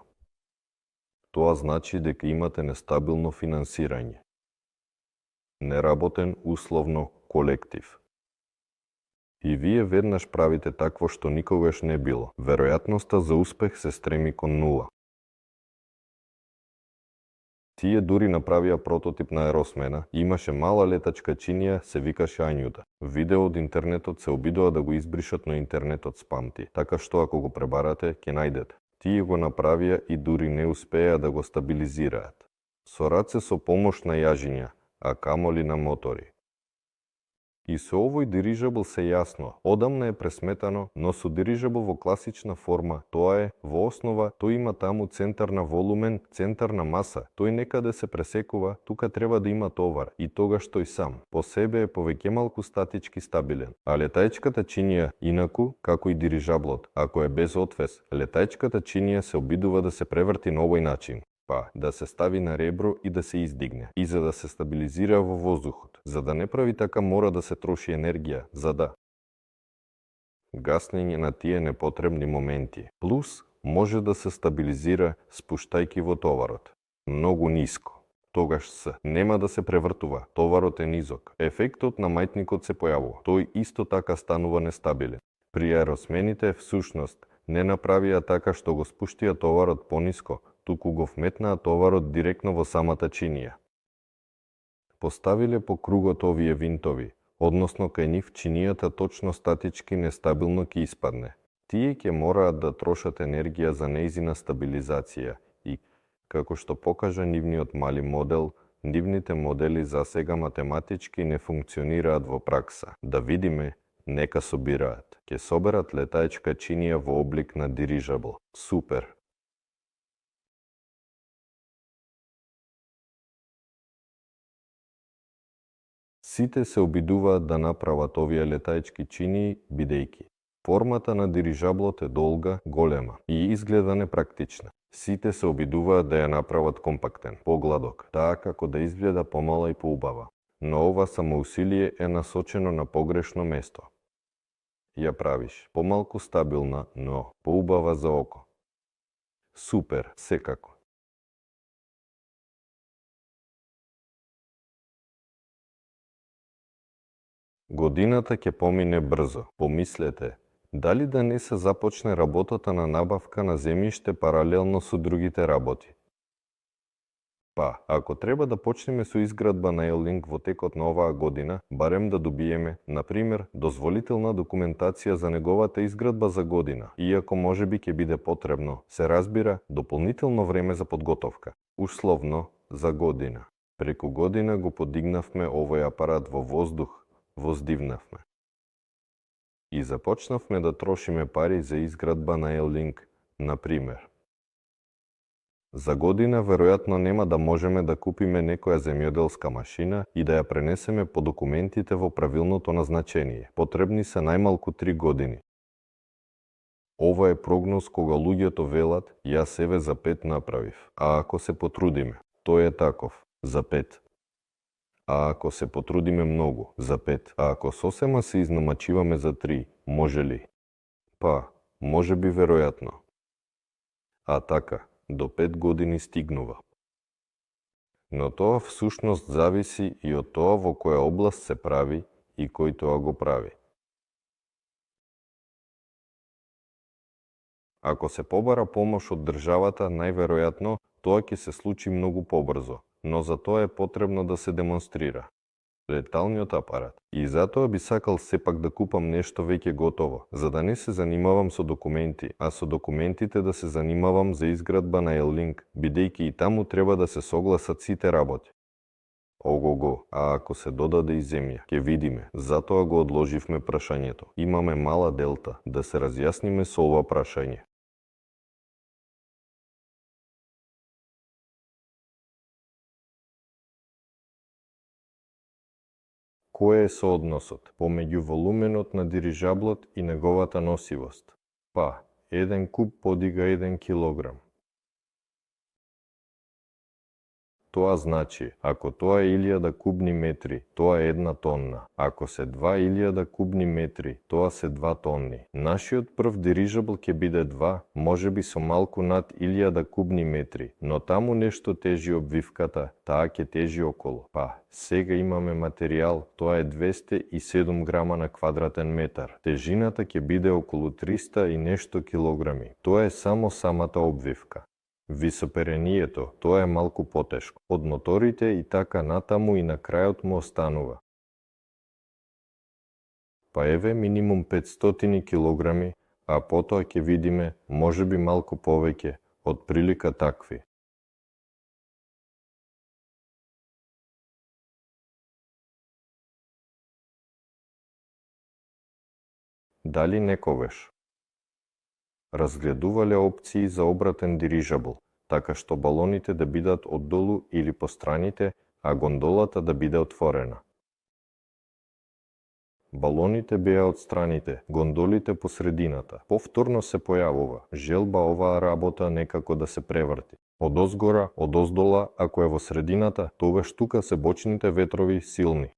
A: Тоа значи дека имате нестабилно финансирање. Неработен условно колектив. И вие веднаш правите такво што никогаш не било. Веројатноста за успех се стреми кон нула. Тие дури направија прототип на Еросмена, имаше мала летачка чинија, се викаше Ањута. Видео од интернетот се обидува да го избришат, но интернетот спамти, така што ако го пребарате, ќе најдете. Тие го направија и дури не успеа да го стабилизираат. Со раце со помош на јажиња, а камоли на мотори. И со овој дирижабл се јасно, одамна е пресметано, но со дирижабл во класична форма, тоа е, во основа, тој има таму центар на волумен, центар на маса, тој некаде се пресекува, тука треба да има товар, и тогаш тој сам, по себе е повеќе малку статички стабилен. А летаечката чинија, инаку, како и дирижаблот, ако е без отвес, летаечката чинија се обидува да се преврти на овој начин. Па, да се стави на ребро и да се издигне. И за да се стабилизира во воздухот. За да не прави така мора да се троши енергија, за да гаснење на тие непотребни моменти. Плюс, може да се стабилизира спуштајки во товарот. Многу ниско. Тогаш нема да се превртува, товарот е низок. Ефектот на мајтникот се појавува. Тој исто така станува нестабилен. При еросмените, всушност, не направија така што го спуштија товарот пониско, туку го вметнаа товарот директно во самата чинија. Поставиле по кругот овие винтови, односно кај нив чинијата точно статички нестабилно ќе испадне. Тие ќе мораат да трошат енергија за нејзина стабилизација и, како што покажа нивниот мали модел, нивните модели за сега математички не функционираат во пракса. Да видиме, нека собираат. Ќе соберат летаечка чинија во облик на дирижабл. Супер! Сите се обидуваат да направат овие летаечки чинии, бидејќи формата на дирижаблот е долга, голема и изгледа непрактична. Сите се обидуваат да ја направат компактен, погладок, таа како да изгледа помала и поубава. Но ова самоусилие е насочено на погрешно место. Ја правиш помалку стабилна, но поубава за око. Супер, секако. Годината ќе помине брзо. Помислете, дали да не се започне работата на набавка на земјиште паралелно со другите работи? Па, ако треба да почнеме со изградба на Елинг во текот на оваа година, барем да добиеме, например, дозволителна документација за неговата изградба за година, иако можеби ќе биде потребно, се разбира, дополнително време за подготовка. Условно, за година. Преку година го подигнавме овој апарат во воздух, воздивнавме. И започнавме да трошиме пари за изградба на Елинг, например. За година веројатно нема да можеме да купиме некоја земјоделска машина и да ја пренесеме по документите во правилното назначение. Потребни се најмалку 3 години. Ова е прогноз кога луѓето велат, јас еве за 5 направив, а ако се потрудиме, тој е таков, за 5. А ако се потрудиме многу, за 5, а ако сосема се изнамачиваме за 3, може ли? Па, може би веројатно. А така, до 5 години стигнува. Но тоа всушност зависи и од тоа во која област се прави и кој тоа го прави. Ако се побара помош од државата, најверојатно тоа ќе се случи многу побрзо, но за тоа е потребно да се демонстрира леталниот апарат. И затоа би сакал сепак да купам нешто веќе готово, за да не се занимавам со документи, а со документите да се занимавам за изградба на Елинг, бидејќи и таму треба да се согласат сите работи. Ого-го, а ако се додаде и земја, ќе видиме. Затоа го одложивме прашањето. Имаме мала делта, да се разјасниме со ова прашање. Кој е соодносот помеѓу волуменот на дирижаблот и неговата носивост? Па, 1 куб подига 1 килограм. Тоа значи, ако тоа е 1000 кубни метри, тоа е 1 тонна. Ако се 2000 кубни метри, тоа се 2 тонни. Нашиот прв дирижабл ќе биде 2, можеби со малку над 1000 кубни метри, но таму нешто тежи обвивката, таа ќе тежи околу. Па, сега имаме материјал, тоа е 207 грама на квадратен метар. Тежината ќе биде околу 300 и нешто килограми. Тоа е само самата обвивка. Висоперението, тоа е малку потешко. Од моторите и така натаму и на крајот му останува. Па еве минимум 500 килограми, а потоа ќе видиме, можеби малку повеќе, од прилика такви. Дали некогаш разгледувале опции за обратен дирижабл, така што балоните да бидат оддолу или по страните, а гондолата да биде отворена. Балоните беа од страните, гондолите по средината. Повторно се појавува желба оваа работа некако да се преврти. Од озгора, од оздола, ако е во средината, тогаш тука се бочните ветрови силни.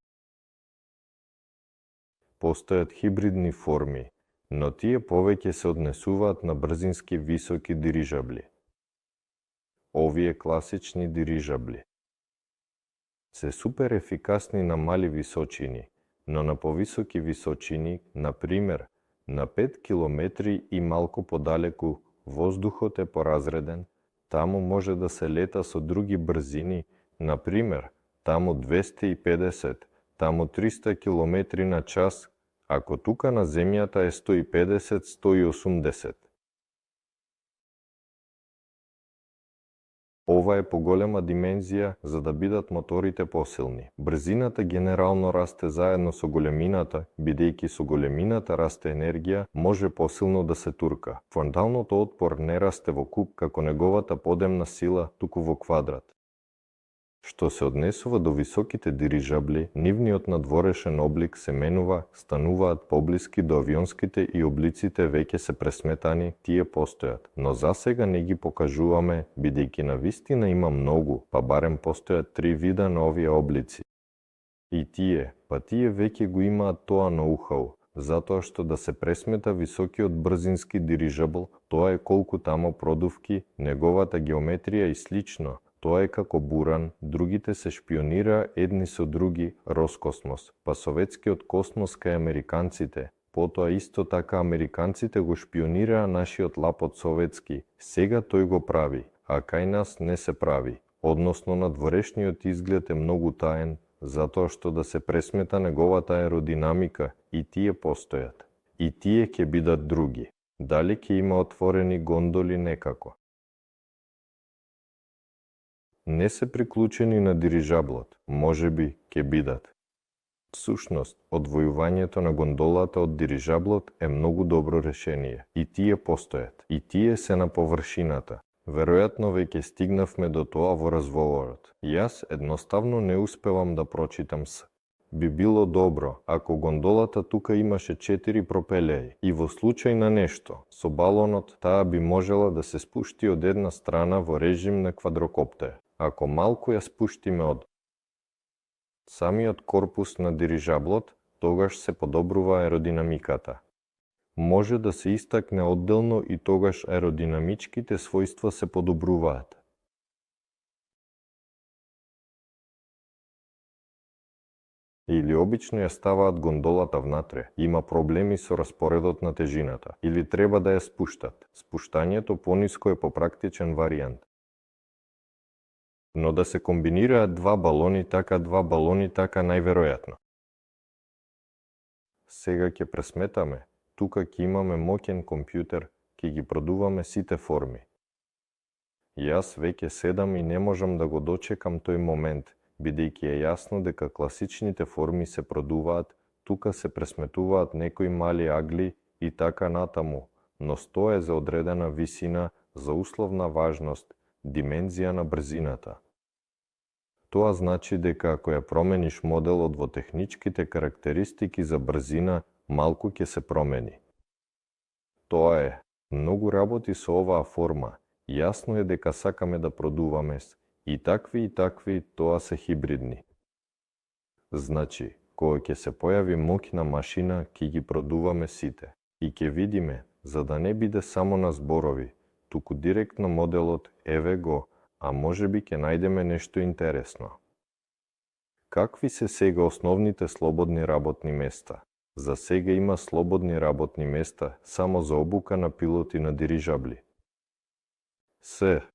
A: Постојат хибридни форми, но тие повеќе се однесуваат на брзински високи дирижабли. Овие класични дирижабли се супер ефикасни на мали височини, но на повисоки височини, например, на 5 километри и малку подалеку, воздухот е поразреден, таму може да се лета со други брзини, например, таму 250, таму 300 километри на час, ако тука на земјата е 150-180. Ова е поголема димензија за да бидат моторите посилни. Брзината генерално расте заедно со големината, бидејќи со големината расте енергија, може посилно да се турка. Фронталното отпор не расте во куп како неговата подемна сила, туку во квадрат. Што се однесува до високите дирижабли, нивниот надворешен облик се менува, стануваат поблиски до авионските и облиците веќе се пресметани, тие постојат, но засега не ги покажуваме, бидејќи навистина има многу, па барем постојат 3 вида на овие облици. И тие веќе го имаат тоа ноу-хау, затоа што да се пресмета високиот брзински дирижабл, тоа е колку тамо продувки, неговата геометрија и слично. Тоа е како буран, другите се шпионира едни со други, Роскосмос, па советскиот космос кај американците, потоа исто така американците го шпионираа нашиот лапот советски, сега тој го прави, а кај нас не се прави. односно надворешниот изглед е многу таен, затоа што да се пресмета неговата аеродинамика и тие постојат. И тие ќе бидат други. Дали ќе има отворени гондоли некако? Не се приклучени на дирижаблот, можеби ќе бидат. Всушност, одвојувањето на гондолата од дирижаблот е многу добро решение. И тие постојат. И тие се на површината. Веројатно веќе стигнавме до тоа во разговорот. Јас едноставно не успевам да прочитам с. Би било добро ако гондолата тука имаше 4 пропелеи и во случај на нешто со балонот таа би можела да се спушти од една страна во режим на квадрокоптер. Ако малку ја спуштиме од самиот корпус на дирижаблот, тогаш се подобрува аеродинамиката. Може да се истакне одделно и тогаш аеродинамичките својства се подобруваат. Или обично ја ставаат гондолата внатре, има проблеми со распоредот на тежината, или треба да ја спуштат. Спуштањето пониско е попрактичен варијант. Но да се комбинираат два балони така најверојатно. Сега ќе пресметаме, тука ќе имаме моќен компјутер, ќе ги продуваме сите форми. Јас веќе седам и не можам да го дочекам тој момент, бидејќи е јасно дека класичните форми се продуваат, тука се пресметуваат некои мали агли и така натаму, но стое за одредена висина, за условна важност, димензија на брзината. Тоа значи дека ако ја промениш моделот во техничките карактеристики за брзина, малку ќе се промени. Тоа е, многу работи со оваа форма, јасно е дека сакаме да продуваме и такви, тоа се хибридни. Значи, кога ќе се појави моќна машина, ќе ги продуваме сите. И ќе видиме, за да не биде само на зборови, туку директно моделот, еве го, а можеби ќе најдеме нешто интересно. Какви се сега основните слободни работни места? За сега има слободни работни места само за обука на пилоти на дирижабли.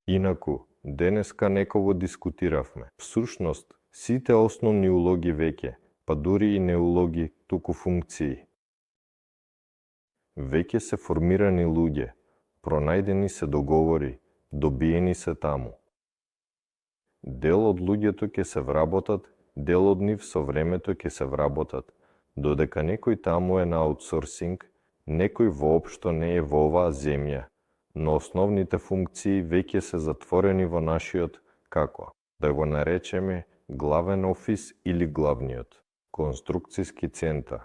A: Инаку, денеска некого дискутиравме. Всушност, сите основни улоги веќе, па дури и не улоги, туку функции. Веќе се формирани луѓе, пронајдени се договори, добиени се таму. Дел од луѓето ќе се вработат, дел од нив со времето ќе се вработат, додека некој таму е на аутсорсинг, некој воопшто не е во оваа земја, но основните функции веќе се затворени во нашиот, како, да го наречеме, главен офис или главниот, конструкцијски центар.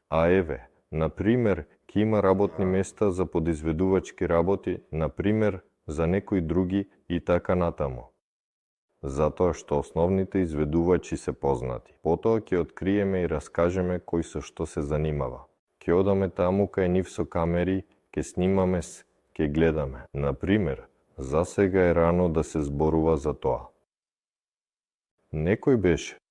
A: А еве, например, ќе има работни места за подизведувачки работи, например, за некои други и така натаму. Затоа што основните изведувачи се познати. Потоа ќе откриеме и раскажеме кој со што се занимава. Ќе одаме таму кај нив со камери, ќе снимаме, ќе гледаме. Например, за сега е рано да се зборува за тоа. Некој беше.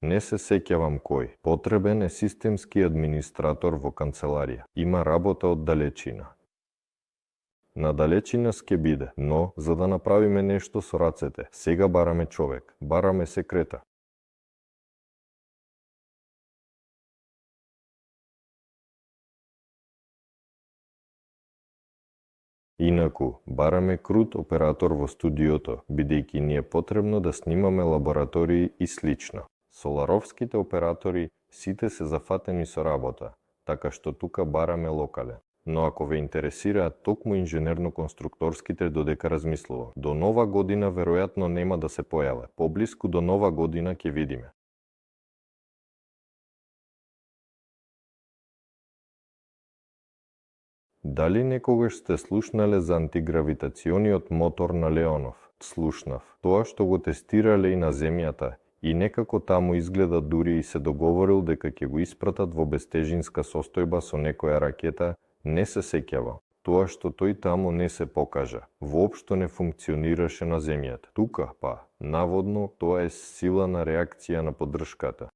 A: Не се сеќавам кој. Потребен е системски администратор во канцеларија. Има работа од далечина. На далечина ќе биде, но за да направиме нешто со рацете, сега бараме човек, бараме секрета. Инаку, бараме крут оператор во студиото, бидејќи ни е потребно да снимаме лаборатории и слично. Соларовските оператори сите се зафатени со работа, така што тука бараме локален. Но ако ве интересираат токму инженерно-конструкторските, додека размислувам. До нова година веројатно нема да се појаве. Поблиску до нова година ќе видиме. Дали некогаш сте слушнале за антигравитациониот мотор на Леонов? Слушнав. Тоа што го тестирале и на земјата, и некако таму изгледа дури и се договорил дека ќе го испратат во безтежинска состојба со некоја ракета, не се сеќава. Тоа што тој таму не се покажа, воопшто не функционираше на земјата. Тука, наводно, тоа е сила на реакција на поддршката.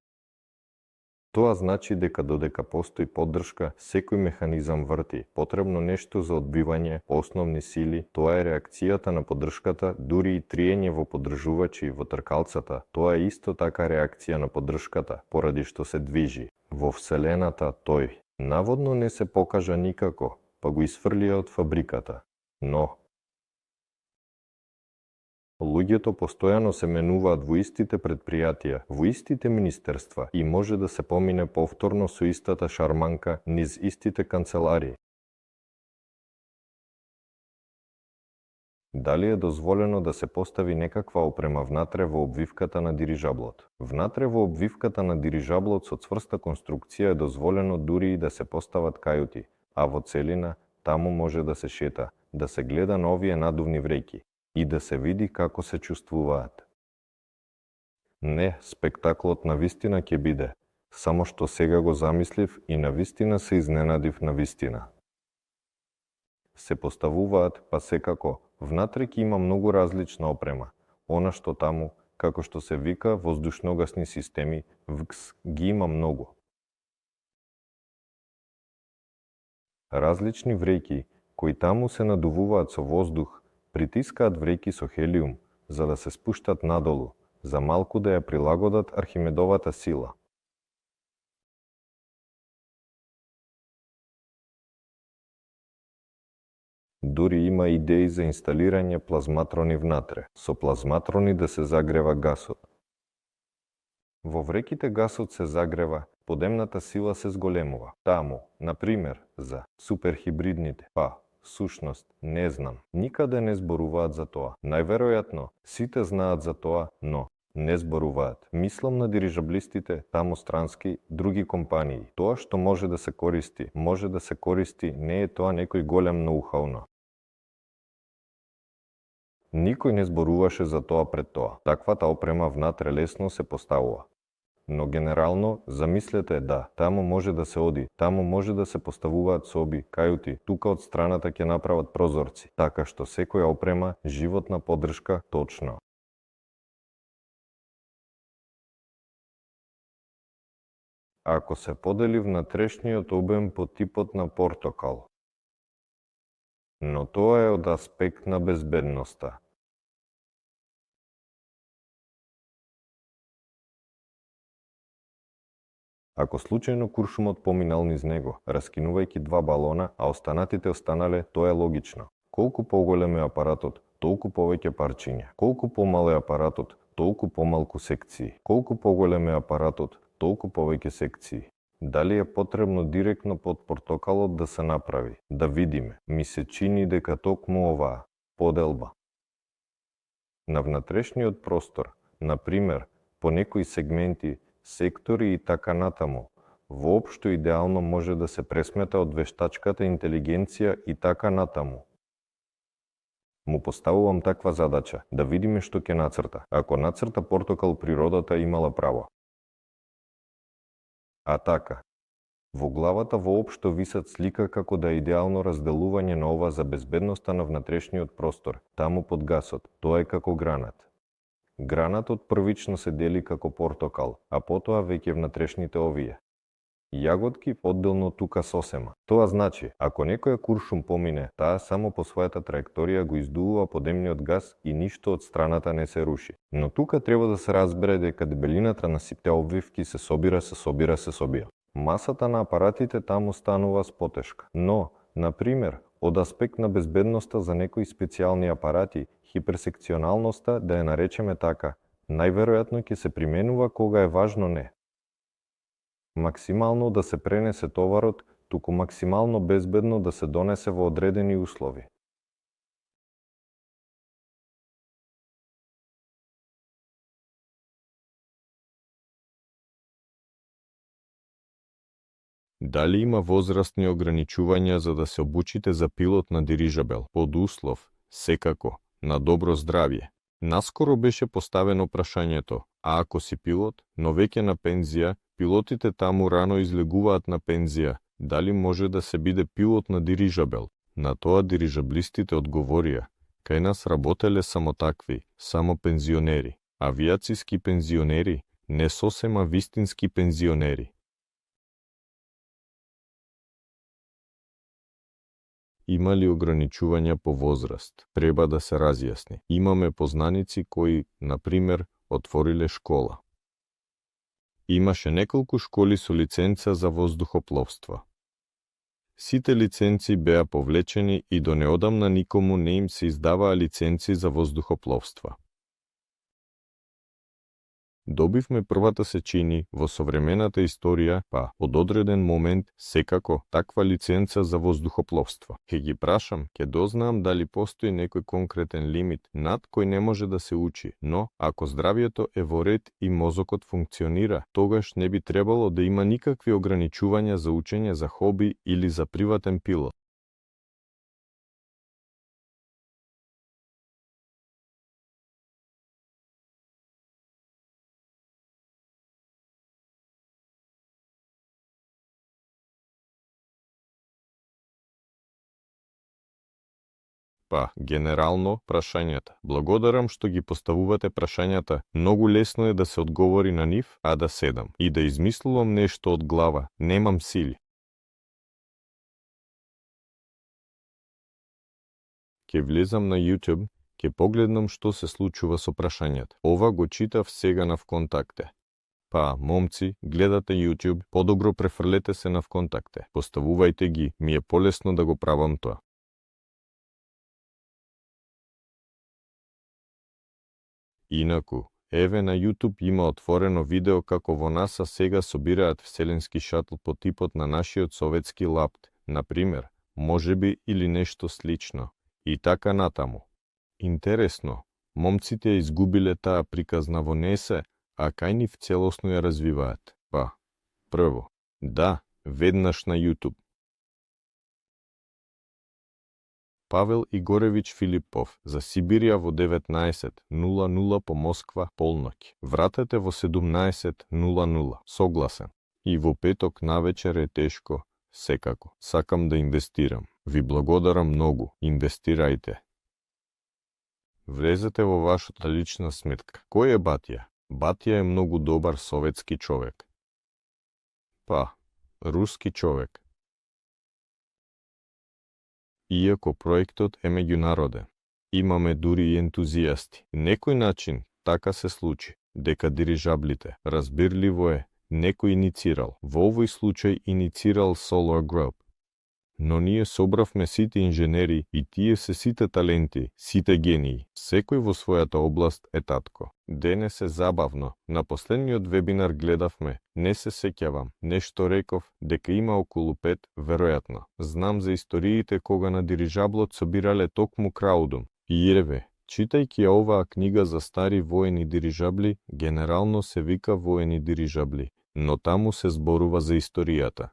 A: Тоа значи дека додека постои поддршка, секој механизам врти. Потребно нешто за одбивање, основни сили, тоа е реакцијата на поддршката, дури и триење во поддржувачи во тркалцата. Тоа е исто така реакција на поддршката, поради што се движи. Во Вселената тој наводно не се покажа никако, па го исфрлија од фабриката. Но луѓето постојано се менуваат во истите предпријатија, во истите министерства и може да се помине повторно со истата шарманка низ истите канцеларии. Дали е дозволено да се постави некаква опрема внатре во обвивката на дирижаблот? Внатре во обвивката на дирижаблот со цврста конструкција е дозволено дури и да се постават кајути, а во целина таму може да се шета, да се гледа на овие надувни вреќи и да се види како се чувствуваат. Не, спектаклот навистина ќе биде, само што сега го замислив и навистина се изненадив навистина. Се поставуваат, па секако, внатре ќе има многу различна опрема. Она што таму, како што се вика воздушногасни системи, ВКС, ги има многу. Различни вреќи, кои таму се надувуваат со воздух, притискаат вреќи со хелиум, за да се спуштат надолу, за малку да ја прилагодат Архимедовата сила. Дури има идеи за инсталирање плазматрони внатре, со плазматрони да се загрева гасот. Во вреќите гасот се загрева, подемната сила се зголемува. Таму, например, за суперхибридните, сушност, не знам. Никаде не зборуваат за тоа. Најверојатно, сите знаат за тоа, но не зборуваат. Мислам на дирижаблистите, таму странски, други компании. Тоа што може да се користи, не е тоа некој голем ноу-хау. Никој не зборуваше за тоа пред тоа. Таквата опрема внатре лесно се поставува. Но генерално, замислете да, таму може да се оди, таму може да се поставуваат соби, кајути, тука од страната ќе направат прозорци, така што секоја опрема, животна поддршка, точно. Ако се подели внатрешниот обем по типот на портокал, но тоа е од аспект на безбедноста. Ако случајно куршумот поминал низ него, раскинувајќи два балона, а останатите останале, тоа е логично. Колку поголем е апаратот, толку повеќе парчиња. Колку помал е апаратот, толку помалку секции. Колку поголем е апаратот, толку повеќе секции. Дали е потребно директно под портокалот да се направи? Да видиме. Ми се чини дека токму оваа поделба на внатрешниот простор, например, по некои сегменти, сектори и така натаму, воопшто идеално може да се пресмета од вештачката интелигенција и така натаму. Му поставувам таква задача, да видиме што ќе нацрта. Ако нацрта портокал, природата имала право. А така, во главата воопшто висат слика како да е идеално разделување на ова за безбедноста на внатрешниот простор, таму под гасот, тоа е како гранат. Гранатот првично се дели како портокал, а потоа веќе внатрешните овие јаготки одделно тука сосема. Тоа значи, ако некоја куршум помине, таа само по својата траекторија го издувува подемниот гас и ништо од страната не се руши. Но тука треба да се разбере дека дебелината на сите обвивки се собира. Масата на апаратите таму станува спотешка. Но, например, од аспект на безбедноста за некои специјални апарати, хиперсекционалноста, да ја наречеме така, најверојатно ќе се применува кога е важно не максимално да се пренесе товарот, туку максимално безбедно да се донесе во одредени услови. Дали има возрастни ограничувања за да се обучите за пилот на дирижабел, под услов, секако, на добро здравје? Наскоро беше поставено прашањето, а ако си пилот, но веќе на пензија, пилотите таму рано излегуваат на пензија, дали може да се биде пилот на дирижабел? На тоа дирижаблистите одговорија, кај нас работеле само такви, само пензионери, авиациски пензионери, не сосема вистински пензионери.
B: Има ли ограничувања по возраст? Треба да се разјасни. Имаме познаници кои, на пример, отвориле школа. Имаше неколку школи со лиценца за воздухопловство. Сите лиценци беа повлечени и до неодамна никому не им се издаваа лиценци за воздухопловство. Добивме првата се чини во современата историја, па од одреден момент секако таква лиценца за воздухопловство. Ке ги прашам, ке дознаам дали постои некој конкретен лимит над кој не може да се учи, но ако здравието е во ред и мозокот функционира, тогаш не би требало да има никакви ограничувања за учење за хоби или за приватен пилот. Па, генерално, прашањата. Благодарам што ги поставувате прашањата. Многу лесно е да се одговори на нив, а да седам. И да измислувам нешто од глава. Немам сили. Ке влезам на YouTube, ке погледнам што се случува со прашањата. Ова го читав сега на ВКонтакте. Па, момци, гледате YouTube, подобро префрлете се на ВКонтакте. Поставувајте ги, ми е полесно да го правам тоа. Инаку, еве на YouTube има отворено видео како во НАСА сега собираат вселенски шатл по типот на нашиот советски лапт, например, можеби или нешто слично, и така натаму. Интересно, момците ја изгубиле таа приказна во НЕСЕ, а кај нив целосно ја развиваат. Па, прво, да, веднаш на YouTube. Павел Игоревич Филипов за Сибирија во 19:00 по Москва полноќ. Вратете во 17:00. Согласен. И во петок навечер е тешко, секако. Сакам да инвестирам. Ви благодарам многу. Инвестирајте. Влезете во вашата лична сметка. Кој е Батја? Батја е многу добар советски човек. Па, руски човек. Иако проектот е меѓународен, имаме дури и ентузијасти. Некој начин така се случи, дека дирижаблите, разбирливо е, некој иницирал, во овој случај иницирал Solar Group. Но ние собравме сите инженери и тие се сите таленти, сите гении. Секој во својата област е татко. Денес е забавно. На последниот вебинар гледавме, не се сеќавам, нешто реков дека има околу 5, веројатно. Знам за историите кога на дирижаблот собирале токму краудум. И еве, читајќи оваа книга за стари воени дирижабли, генерално се вика воени дирижабли, но таму се зборува за историјата.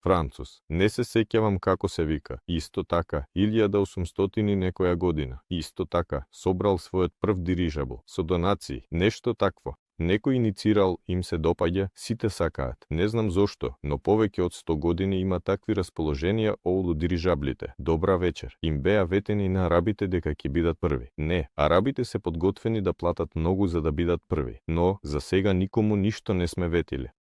B: Францус. Не се сеќавам како се вика. Исто така, 1800 некоја година. Исто така, собрал својот прв дирижабл, со донации, нешто такво. Некој иницирал, им се допаѓа, сите сакаат. Не знам зошто, но повеќе од 100 години има такви расположенија околу дирижаблите. Добра вечер. Им беа ветени на арабите дека ќе бидат први. Не, арабите се подготвени да платат многу за да бидат први, но за сега никому ништо не сме ветиле.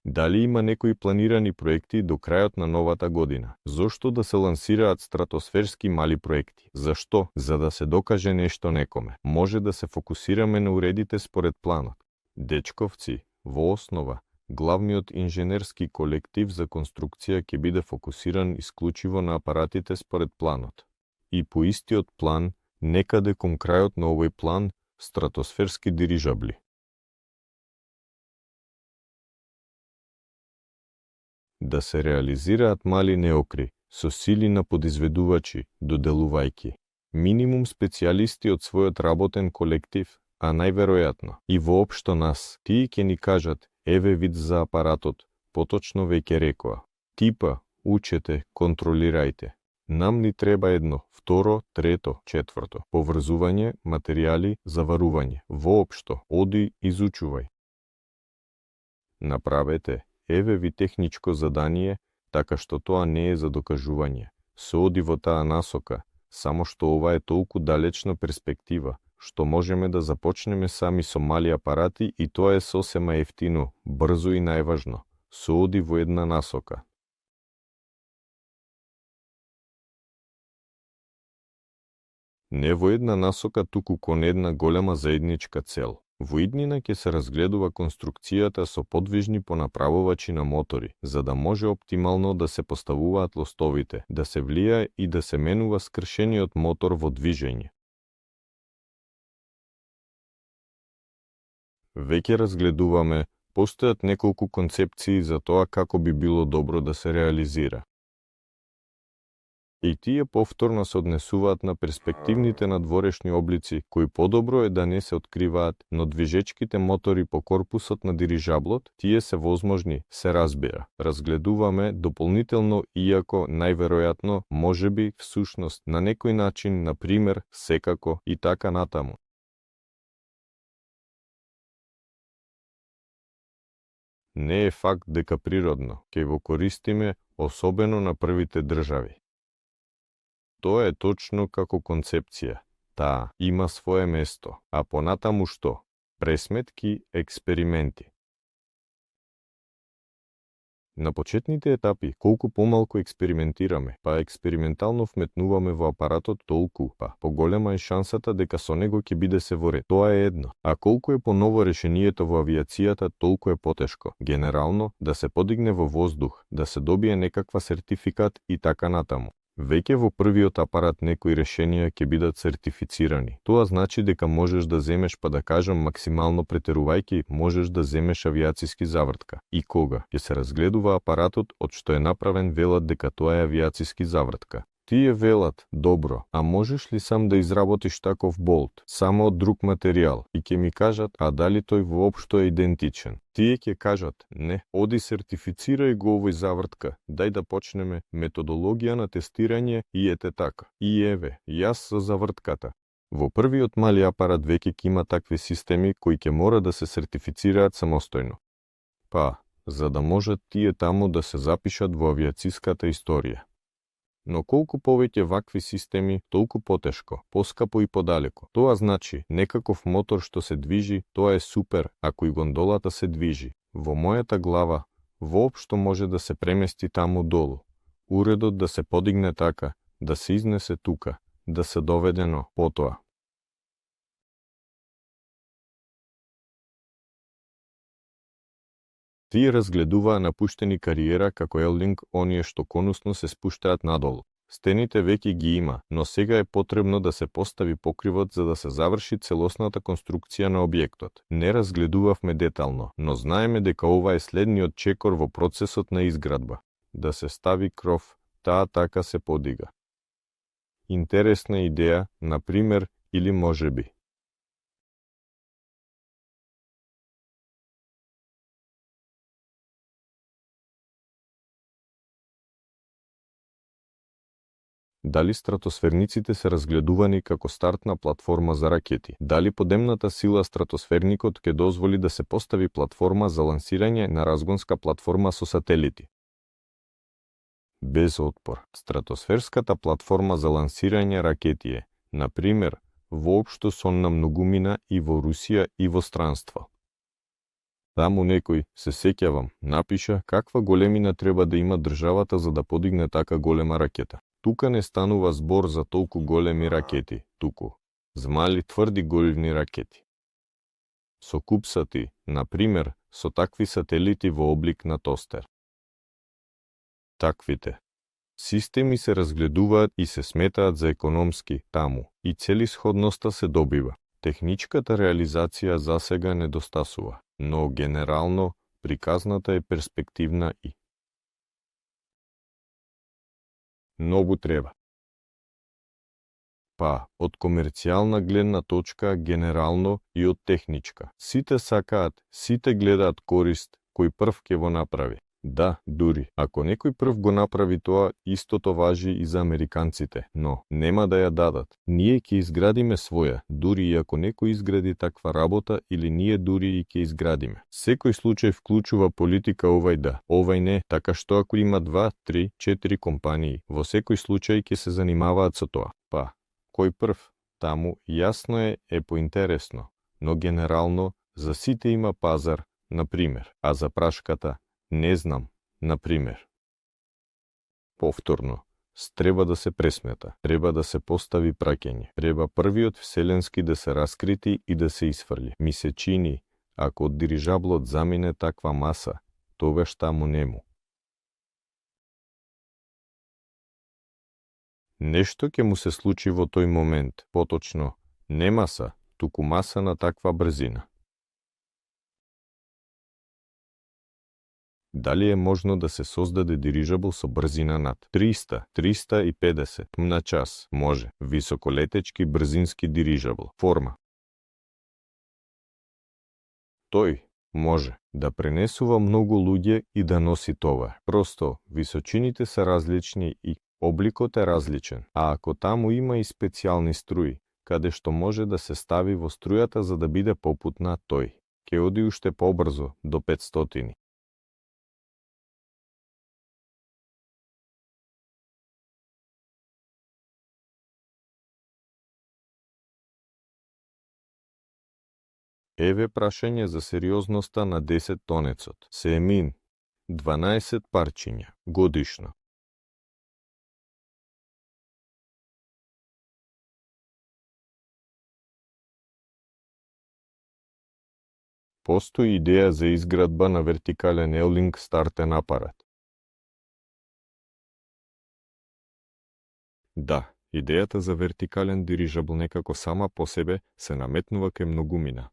B: Дали има некои планирани проекти до крајот на новата година? Зошто да се лансираат стратосферски мали проекти? Зашто? За да се докаже нешто некоме. Може да се фокусираме на уредите според планот. Дечковци, во основа, главниот инженерски колектив за конструкција ќе биде фокусиран исклучиво на апаратите според планот. И по истиот план, некаде кон крајот на овој план, стратосферски дирижабли. Да се реализираат мали неокри, со сили на подизведувачи, доделувајки. Минимум специјалисти од својот работен колектив, а најверојатно и воопшто нас, тие ќе ни кажат, еве вид за апаратот, поточно веќе рекоа. Типа, учете, контролирајте. Нам ни треба едно, второ, трето, четврто. Поврзување, материјали, заварување. Воопшто, оди, изучувај. Направете, еве ви техничко задание, така што тоа не е за докажување. Се оди во таа насока, само што ова е толку далечна перспектива, што можеме да започнеме сами со мали апарати и тоа е сосема ефтино, брзо и најважно. Се оди во една насока. Не во една насока, туку кон една голема заедничка цел. Во иднина ќе се разгледува конструкцијата со подвижни понаправувачи на мотори, за да може оптимално да се поставуваат лостовите, да се влијае и да се менува скршениот мотор во движење. Веќе разгледуваме, постојат неколку концепции за тоа како би било добро да се реализира. И тие повторно се однесуваат на перспективните надворешни облици, кои подобро е да не се откриваат, но движечките мотори по корпусот на дирижаблот, тие се возможни, се разбира. Разгледуваме дополнително, иако најверојатно, можеби, всушност, на некој начин, на пример, секако и така натаму. Не е факт дека природно ќе го користиме, особено на првите држави. Тоа е точно како концепција. Таа има свое место, а понатаму што? Пресметки, експерименти. На почетните етапи, колку помалку експериментираме, па експериментално вметнуваме во апаратот, толку, па поголема е шансата дека со него ќе биде се во ред. Тоа е едно. А колку е поново решението во авиацијата, толку е потешко. Генерално, да се подигне во воздух, да се добие некаква сертификат и така натаму. Веќе во првиот апарат некои решенија ќе бидат сертифицирани. Тоа значи дека можеш да земеш, па да кажам максимално претерувајќи, можеш да земеш авиациски завртка. И кога ќе се разгледува апаратот од што е направен, велат дека тоа е авиациски завртка. Тие велат, добро, а можеш ли сам да изработиш таков болт, само од друг материјал, и ќе ми кажат, а дали тој воопшто е идентичен? Тие ќе кажат, не, оди сертифицирај го овој завртка, дај да почнеме методологија на тестирање и ете така. И еве, јас со завртката. Во првиот мали апарат веќе ќе има такви системи кои ќе мора да се сертифицираат самостојно. Па, за да можат тие таму да се запишат во авиациската историја. Но колку повеќе вакви системи, толку потешко, поскапо и подалеко. Тоа значи, некаков мотор што се движи, тоа е супер, ако и гондолата се движи. Во мојата глава, воопшто може да се премести таму долу. Уредот да се подигне така, да се изнесе тука, да се доведено потоа. Тие разгледуваа напуштени кариера како елдинг оние што конусно се спуштаат надолу. Стените веќе ги има, но сега е потребно да се постави покривот за да се заврши целосната конструкција на објектот. Не разгледувавме детално, но знаеме дека ова е следниот чекор во процесот на изградба. Да се стави кров, таа така се подига. Интересна идеја, на пример, или можеби. Дали стратосферниците се разгледувани како стартна платформа за ракети? Дали подемната сила стратосферникот ќе дозволи да се постави платформа за лансирање на разгонска платформа со сателити? Без отпор. Стратосферската платформа за лансирање ракети е, на пример, воопшто сонна многумина и во Русија и во странство. Таму некој, се сеќавам, напиша каква големина треба да има државата за да подигне така голема ракета. Тука не станува збор за толку големи ракети, туку за мали тврди горивни ракети. Со купсати, на пример, со такви сателити во облик на тостер. Таквите системи се разгледуваат и се сметаат за економски таму, и целисходноста се добива. Техничката реализација засега недостасува, но генерално приказната е перспективна и многу треба. Па, од комерцијална гледна точка, генерално и од техничка. Сите сакаат, сите гледаат корист, кој прв ќе го направи. Да, дури, ако некој прв го направи тоа, истото важи и за американците, но нема да ја дадат. Ние ќе изградиме своја, дури и ако некој изгради таква работа или ние дури и ќе изградиме. Секој случај вклучува политика овај да, овај не, така што ако има 2, 3, 4 компании, во секој случај ќе се занимаваат со тоа. Па, кој прв? Таму јасно е поинтересно, но генерално за сите има пазар, например, а за прашката не знам, например. Повторно, треба да се пресмета, треба да се постави праќање, треба првиот вселенски да се раскрити и да се исфрли. Ми се чини, ако од дирижаблот замине таква маса, тогаш таму нему. Нешто ќе му се случи во тој момент, поточно, не маса, туку маса на таква брзина. Дали е можно да се создаде дирижабл со брзина над 300, 350 на час? Може. Високолетечки брзински дирижабл. Форма. Тој може да пренесува многу луѓе и да носи товар. Просто, височините се различни и обликот е различен, а ако таму има и специјални струи, каде што може да се стави во струјата за да биде попут на тој, ќе оди уште побрзо, до 500. Еве прашање за сериозноста на 10 тонецот. Сеемин, 12 парчиња, годишно. Постои идеја за изградба на вертикален Елинг стартен апарат. Да, идејата за вертикален дирижабл некако сама по себе се наметнува кај многумина.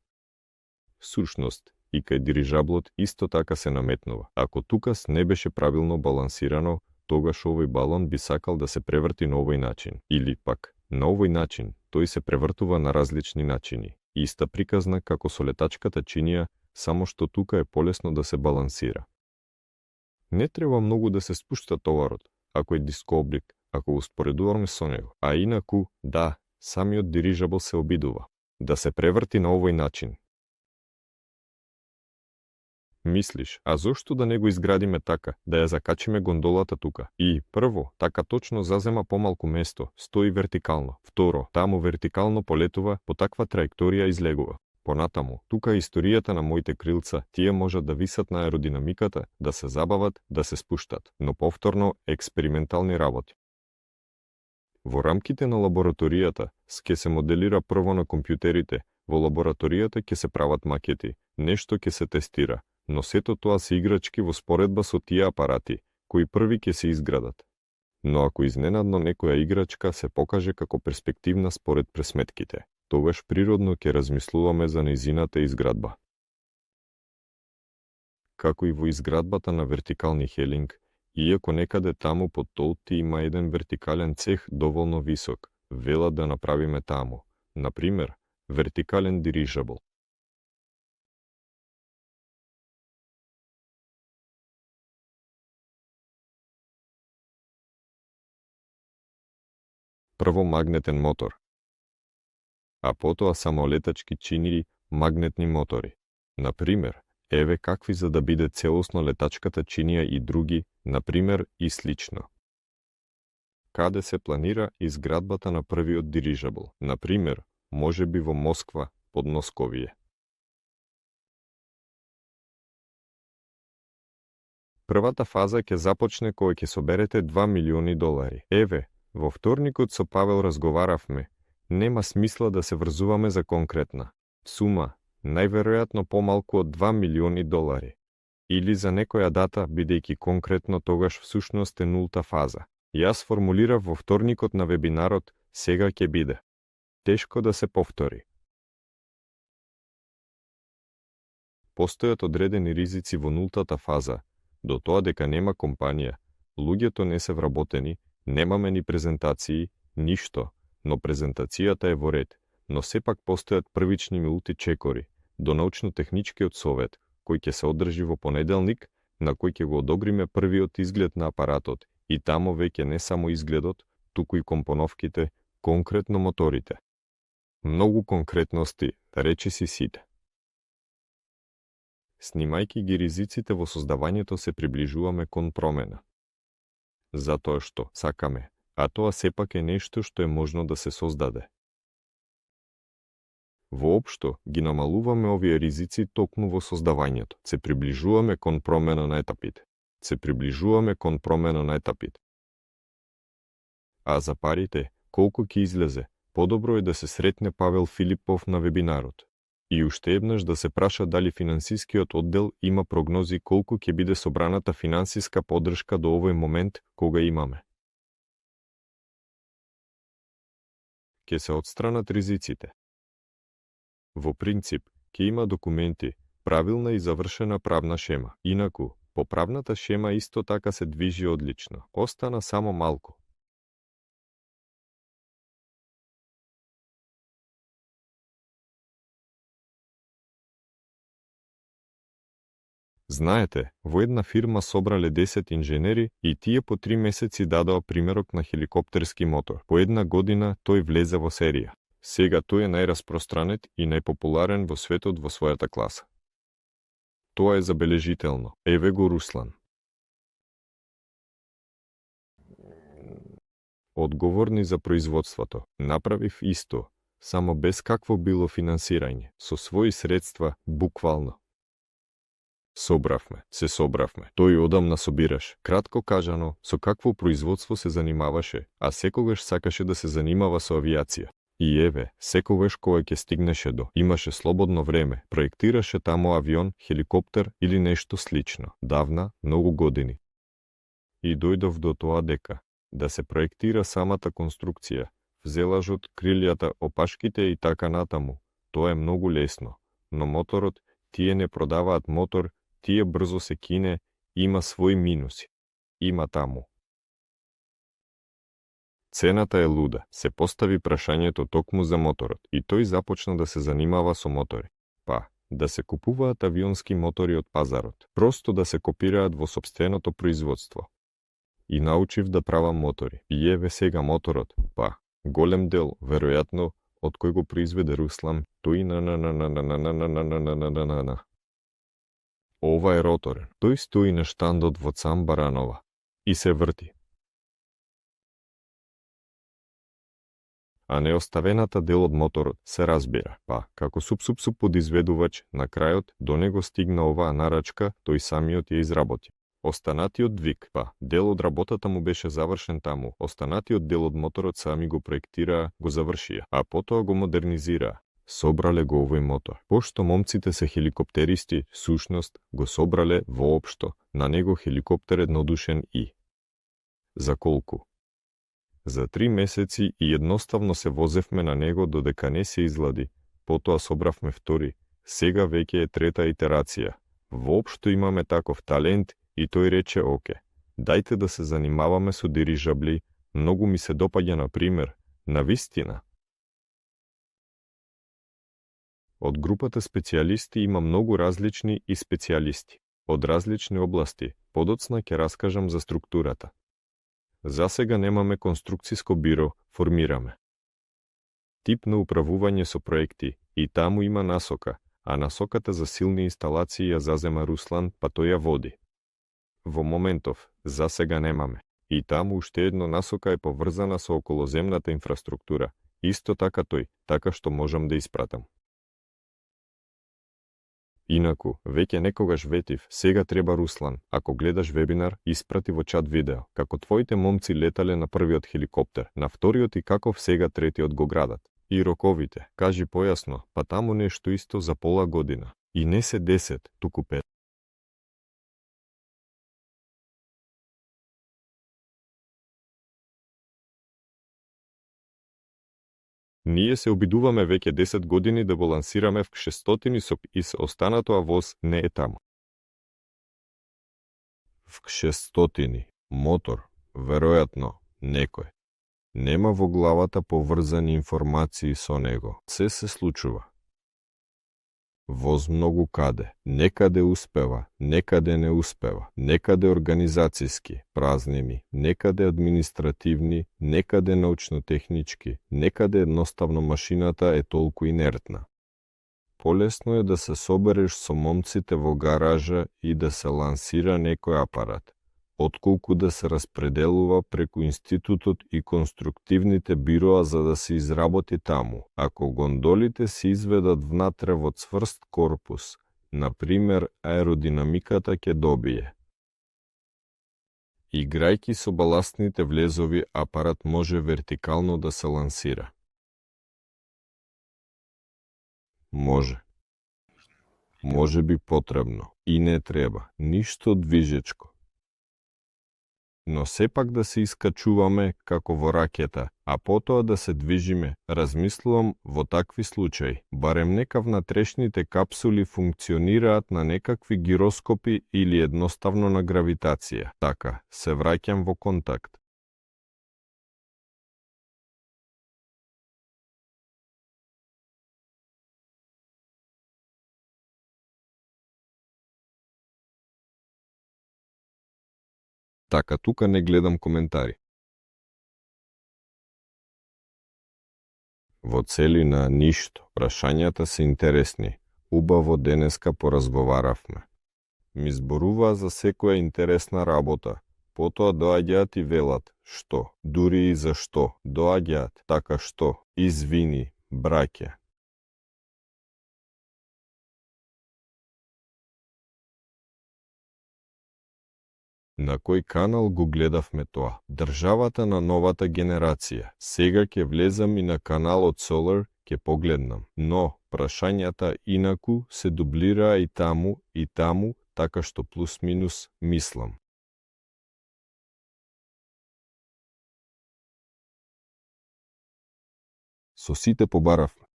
B: Всушност, и кај дирижаблот исто така се наметнува. Ако тукас не беше правилно балансирано, тогаш овој балон би сакал да се преврти на овој начин. Или пак, на овој начин, тој се превртува на различни начини. Иста приказна како со летачката чинија, само што тука е полесно да се балансира. Не треба многу да се спушта товарот, ако е дискооблик, ако успоредуваме со него. А инаку, да, самиот дирижабл се обидува да се преврти на овој начин. Мислиш, а зошто да не го изградиме така, да ја закачиме гондолата тука? И, прво, така точно зазема помалку место, стои вертикално. Второ, таму вертикално полетува, по таква траекторија излегува. Понатаму, тука е историјата на моите крилца, тие можат да висат на аеродинамиката, да се забават, да се спуштат, но повторно експериментални работи. Во рамките на лабораторијата, ќе се моделира прво на компјутерите, во лабораторијата ќе се прават макети, нешто ќе се тестира, но сето тоа се играчки во споредба со тие апарати, кои први ќе се изградат. Но ако изненадно некоја играчка се покаже како перспективна според пресметките, тогаш природно ќе размислуваме за нејзината изградба. Како и во изградбата на вертикални Хелинг, иако некаде таму под Толти има еден вертикален цех доволно висок, велат да направиме таму, например, вертикален дирижабл. Прво магнетен мотор, а потоа самолетачки чинири магнетни мотори. Например, еве какви за да биде целосно летачката чинија и други, например, и слично. Каде се планира изградбата на првиот дирижабл? Например, може би во Москва, под Московије. Првата фаза ќе започне кога ќе соберете $2 милиони. Еве, во вторникот со Павел разговаравме, нема смисла да се врзуваме за конкретна сума, најверојатно помалку од $2 милиони. Или за некоја дата, бидејќи конкретно тогаш всушност е нулта фаза. Јас формулирав во вторникот на вебинарот, сега ќе биде. Тешко да се повтори. Постојат одредени ризици во нултата фаза, до тоа дека нема компанија, луѓето не се вработени, немаме ни презентации, ништо, но презентацијата е во ред, но сепак постојат првични мултичекори, до научно-техничкиот совет, кој ќе се одржи во понеделник, на кој ќе го одобриме првиот изглед на апаратот и тамо веќе не само изгледот, туку и компоновките, конкретно моторите. Многу конкретности, да речиси сите. Снимајќи ги ризиците во создавањето се приближуваме кон промена. Затоа што сакаме, а тоа сепак е нешто што е можно да се создаде. Воопшто ги намалуваме овие ризици токму во создавањето. Се приближуваме кон промена на етапите. Се приближуваме кон промена на етапите. А за парите, колку ќе излезе, подобро е да се сретне Павел Филипов на вебинарот. И уште еднаш да се праша дали финансискиот оддел има прогнози колку ќе биде собраната финансиска поддршка до овој момент кога имаме. Ќе се отстранат ризиците. Во принцип, ќе има документи, правилна и завршена правна шема. Инаку, по правната шема исто така се движи одлично. Остана само малку. Знаете, во една фирма собрале 10 инженери и тие по 3 месеци дадоа примерок на хеликоптерски мотор. По една година тој влезе во серија. Сега тој е најраспространет и најпопуларен во светот во својата класа. Тоа е забележително. Еве го Руслан. Одговорни за производството. Направив исто, само без какво било финансирање, со своји средства, буквално. Се собравме. Тој одамна собираш. Кратко кажано, со какво производство се занимаваше, а секогаш сакаше да се занимава со авиација. И еве, секогаш кога ќе стигнеше имаше слободно време, проектираше тамо авион, хеликоптер или нешто слично. Давна, многу години. И дојдов до тоа дека да се проектира самата конструкција, взелажот, крилјата, опашките и така натаму. Тоа е многу лесно, но моторот, тие не продаваат мотор, тие брзо се кине, има своји минуси. Има таму. Цената е луда, се постави прашањето токму за моторот и тој започна да се занимава со мотори. Па, да се купуваат авионски мотори од пазарот, просто да се копираат во сопственото производство. И научив да правам мотори. И еве сега моторот, па, голем дел, веројатно, од кој го произведе Руслан, тој на. Ова е роторен. Тој стои на штандот во Цам Баранова и се врти. А неоставената дел од моторот се разбира. Па, како суп подизведувач, на крајот до него стигна оваа нарачка, тој самиот ја изработи. Останатиот вик, па, дел од работата му беше завршен таму, останатиот дел од моторот сами го проектираа, го завршија, а потоа го модернизираа. Собрале го овој мотор. Пошто момците се хеликоптеристи, сушност, го собрале воопшто, на него хеликоптер еднодушен и. За колку? За 3 месеци и едноставно се возевме на него додека не се излади, потоа собравме втори, сега веќе е трета итерација. Воопшто имаме таков талент и тој рече оке. Дајте да се занимаваме со дирижабли, многу ми се допаѓа на пример, навистина. Од групата специјалисти има многу различни и специјалисти. Од различни области, подоцна ќе раскажам за структурата. За сега немаме конструкциско биро, формираме. Тип на управување со проекти, и таму има насока, а насоката за силни инсталации ја зазема Руслан, па тој ја води. Во моментов, за сега немаме. И таму уште едно насока е поврзана со околоземната инфраструктура, исто така тој, така што можам да испратам. Инаку, веќе некогаш ветив, сега треба Руслан, ако гледаш вебинар, испрати во чат видео, како твоите момци летале на првиот хеликоптер, на вториот и каков сега третиот го градат. И роковите, кажи појасно, па таму нешто исто за пола година. И не се 10, туку 5. Ние се обидуваме веќе 10 години да го лансираме в 600 соп и се останатоа воз не е таму. В 600 мотор, веројатно, некој. Нема во главата поврзани информации со него. Се случува. Воз многу каде. Некаде успева, некаде не успева. Некаде организацијски, празнини, некаде административни, некаде научно-технички, некаде едноставно машината е толку инертна. Полесно е да се собереш со момците во гаража и да се лансира некој апарат, отколку да се распределува преку институтот и конструктивните бироа за да се изработи таму. Ако гондолите се изведат внатре во цврст корпус, например аеродинамиката ќе добие. Играјќи со баластните влезови, апарат може вертикално да се лансира. Може би потребно и не треба ништо движечко. Но сепак да се искачуваме како во ракета, а потоа да се движиме, размислувам во такви случаи, барем нека внатрешните капсули функционираат на некакви гироскопи или едноставно на гравитација. Така, се враќам во контакт. Така, тука не гледам коментари. Во целина ништо, прашањата се интересни. Убаво денеска поразговаравме. Ми зборуваа за секоја интересна работа. Потоа доаѓаат и велат, што, дури и за што, доаѓаат, така што, извини, браќа. На кој канал го гледавме тоа? Државата на новата генерација. Сега ќе влезам и на каналот Solar, ќе погледнам. Но, прашањата инаку се дублираа и таму, така што плюс-минус мислам. Со сите побаравме.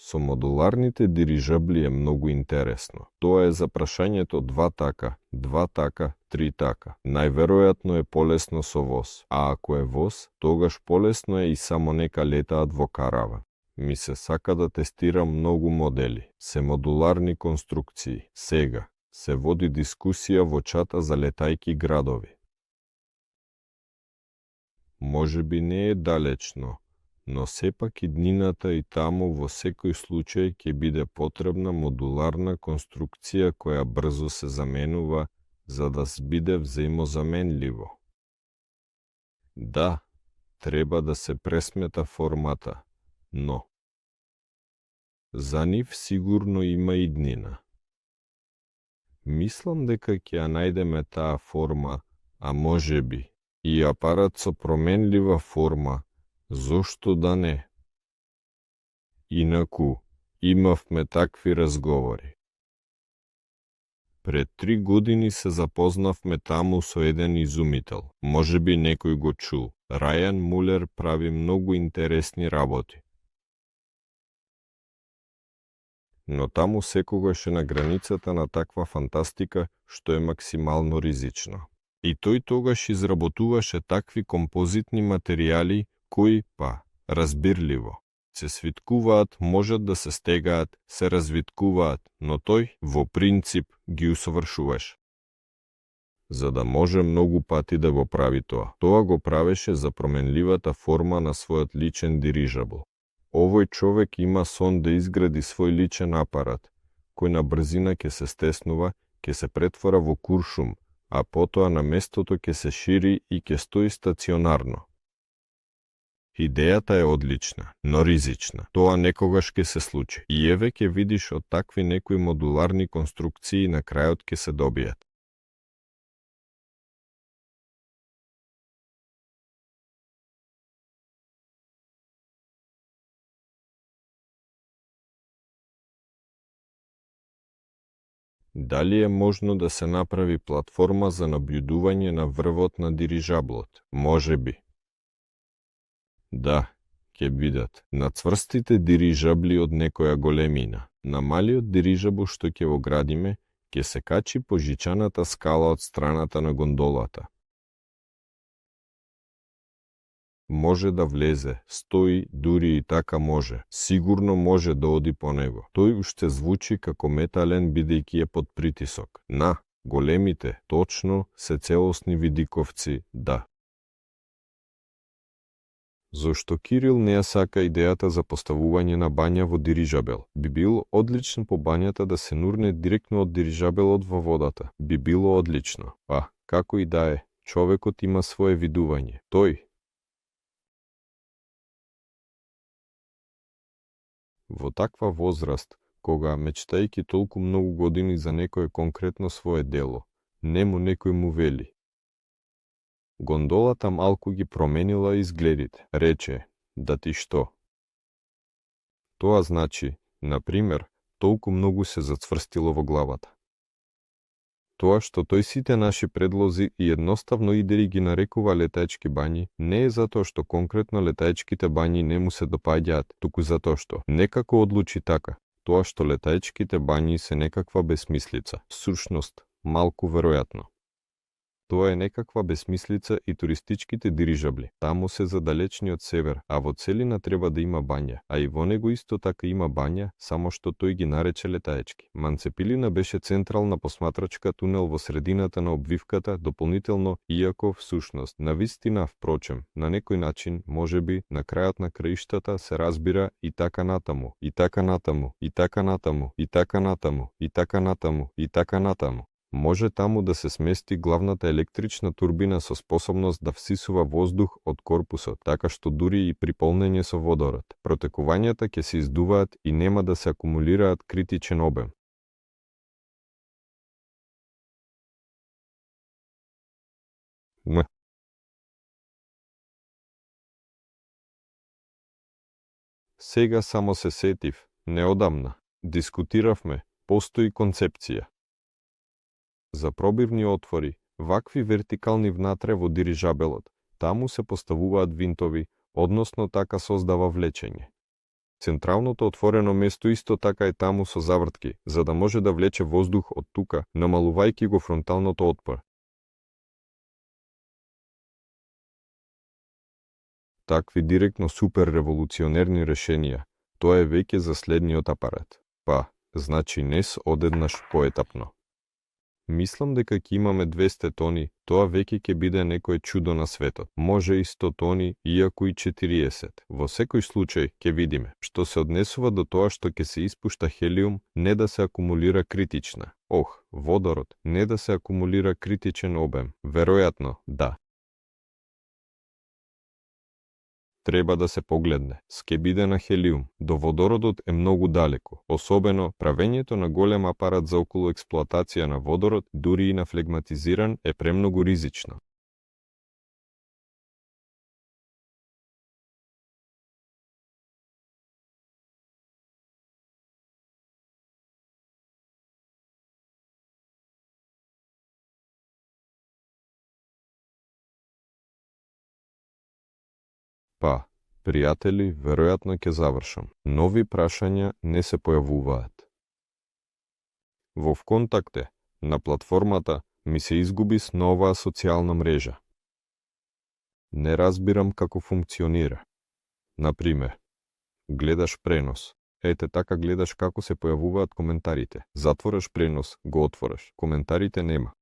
B: Со модуларните дирижабли е многу интересно. Тоа е за прашањето 2 така, 3 така. Најверојатно е полесно со воз, а ако е воз, тогаш полесно е и само нека летаат во карава. Ми се сака да тестирам многу модели, се модуларни конструкции. Сега се води дискусија во чата за летајки градови. Може би не е далечно, но сепак иднината и таму во секој случај ќе биде потребна модуларна конструкција која брзо се заменува за да биде взаимозаменливо. Да, треба да се пресмета формата, но за нив сигурно има иднина. Мислам дека ќе ја најдеме таа форма, а може би и апарат со променлива форма. Зошто да не? Инаку, имавме такви разговори. Пред 3 години се запознавме таму со еден изумител. Може би некој го чул. Рајан Мулер прави многу интересни работи. Но таму секогаш е на границата на таква фантастика што е максимално ризично. И тој тогаш изработуваше такви композитни материјали кои, разбирливо, се свиткуваат, можат да се стегаат, се развиткуваат, но тој, во принцип, ги усовршуваше. За да може многу пати да го прави тоа. Тоа го правеше за променливата форма на својот личен дирижабл. Овој човек има сон да изгради свој личен апарат, кој на брзина ќе се стеснува, ќе се претвора во куршум, а потоа на местото ќе се шири и ќе стои стационарно. Идејата е одлична, но ризична. Тоа некогаш ќе се случи. И еве ќе видиш од такви некои модуларни конструкции на крајот ќе се добијат. Дали е можно да се направи платформа за наблюдување на врвот на дирижаблот? Може би. Да, ќе бидат на цврстите дирижабли од некоја големина. На малиот дирижабл што ќе го градиме, ќе се качи по жичаната скала од страната на гондолата. Може да влезе, стои, дури и така може. Сигурно може да оди по него. Тој уште звучи како метален бидејќи е под притисок. На, големите, точно, се целосни видиковци, да. Зошто Кирил не ја сака идејата за поставување на бања во дирижабел? Би било одлично по бањата да се нурне директно од дирижабелот во водата. Би било одлично. Па, како и да е, човекот има свое видување. Тој. Во таква возраст, кога мечтајќи толку многу години за некое конкретно свое дело, нему некој му вели. Гондолата малку ги променила изгледите. Рече, да ти што? Тоа значи, например, толку многу се зацврстило во главата. Тоа што тој сите наши предлози и едноставно идеи ги нарекува летаечки бањи, не е затоа што конкретно летаечките бањи не му се допаѓаат, туку затоа што некако одлучи така, тоа што летаечките бањи се некаква бесмислица, всушност, малку веројатно. Тоа е некаква бесмислица и туристичките дирижабли. Таму се за далечниот север, а во целина треба да има бања, а и во него исто така има бања, само што тој ги нарече летаечки. Манцепилина беше централна посматрачка тунел во средината на обвивката, дополнително, иако всушност, навистина, впрочем, на некој начин, можеби, на крајот на краиштата се разбира и така натаму, и така натаму, и така натаму, и така натаму, и така натаму, и така натаму. Може таму да се смести главната електрична турбина со способност да всисува воздух од корпусот, така што дури и при полнење со водород, протекувањата ќе се издуваат и нема да се акумулираат критичен обем. Сега само се сетив, неодамна, дискутиравме, постои концепција. За пробивни отвори, вакви вертикални внатре во дирижабелот, таму се поставуваат винтови, односно така создава влечење. Централното отворено место исто така е таму со завртки, за да може да влече воздух од тука, намалувајќи го фронталното отпор. Такви директно супер револуционерни решенија, тоа е веќе за следниот апарат. Па, значи нес одеднаш поетапно. Мислам дека ќе имаме 200 тони, тоа веќе ќе биде некое чудо на светот. Може и 100 тони, иако и 40. Во секој случај ќе видиме. Што се однесува до тоа што ќе се испушта хелиум, не да се акумулира критична. Водород, не да се акумулира критичен обем. Веројатно, да. Треба да се погледне. Ке биде на хелиум. До водородот е многу далеко. Особено, правењето на голем апарат за околу експлоатација на водород, дури и на флегматизиран, е премногу ризично. Па, пријатели, веројатно ќе завршам. Нови прашања не се појавуваат. Во ВКонтакте, на платформата, ми се изгуби с новаа социјална мрежа. Не разбирам како функционира. Например, гледаш пренос. Ете така гледаш како се појавуваат коментарите. Затвораш пренос, го отвораш. Коментарите нема.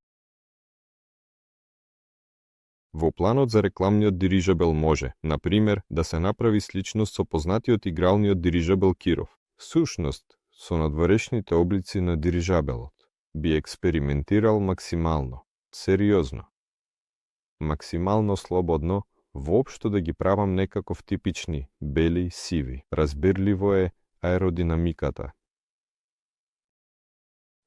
B: Во планот за рекламниот дирижабел може, например, да се направи сличност со познатиот игралниот дирижабел Киров. Всушност, со надворешните облици на дирижабелот. Би експериментирал максимално, сериозно. Максимално слободно, воопшто да ги правам некаков типични, бели, сиви. Разбирливо е аеродинамиката.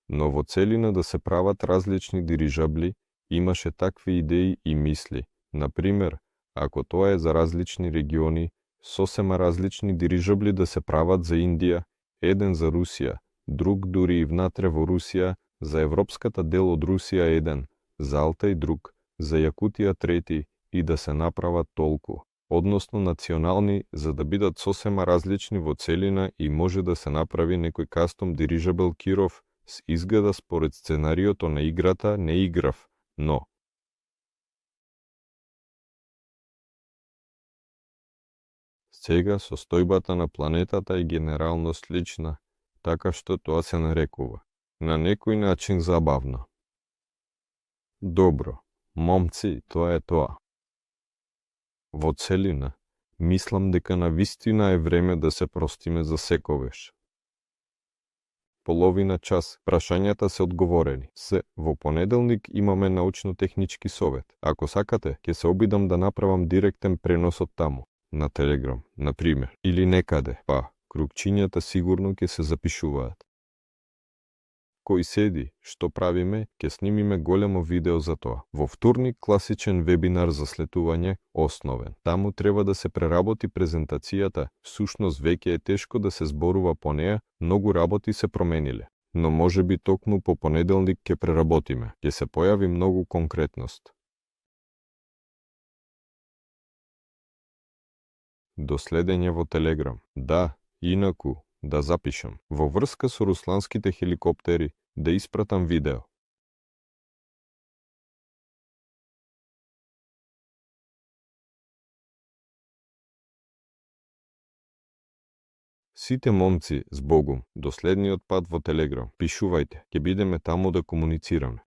B: Но во целина да се прават различни дирижабли, имаше такви идеи и мисли. Например, ако тоа е за различни региони, сосема различни дирижабли да се прават за Индија, еден за Русија, друг дури и внатре во Русија, за европската дел од Русија еден, за Алтай друг, за Јакутија трети и да се направат толку. односно национални, за да бидат сосема различни во целина и може да се направи некој custom dirigible Kirov с изгледа според сценариото на играта не играв, но сега состојбата на планетата е генерално слична, така што тоа се нарекува на некој начин забавно. Добро, момци, тоа е тоа. Во целина, мислам дека навистина е време да се простиме за секогаш. Половина час, прашањата се одговорени. Во понеделник имаме научно-технички совет. Ако сакате, ќе се обидам да направам директен пренос од таму, на Телеграм, на пример, или некаде, кругчињата сигурно ќе се запишуваат. Кој седи, што правиме, ќе снимиме големо видео за тоа. Во вторник класичен вебинар за слетување, основен. Таму треба да се преработи презентацијата, всушност веќе е тешко да се зборува по неа, многу работи се промениле. Но може би токму по понеделник ќе преработиме, ќе се појави многу конкретност. До следење во Телеграм. Да, инаку, да запишам, во врска со русланските хеликоптери, да испратам видео. Сите момци, збогум, до следниот пат во Телеграм. Пишувајте, ќе бидеме таму да комуницираме.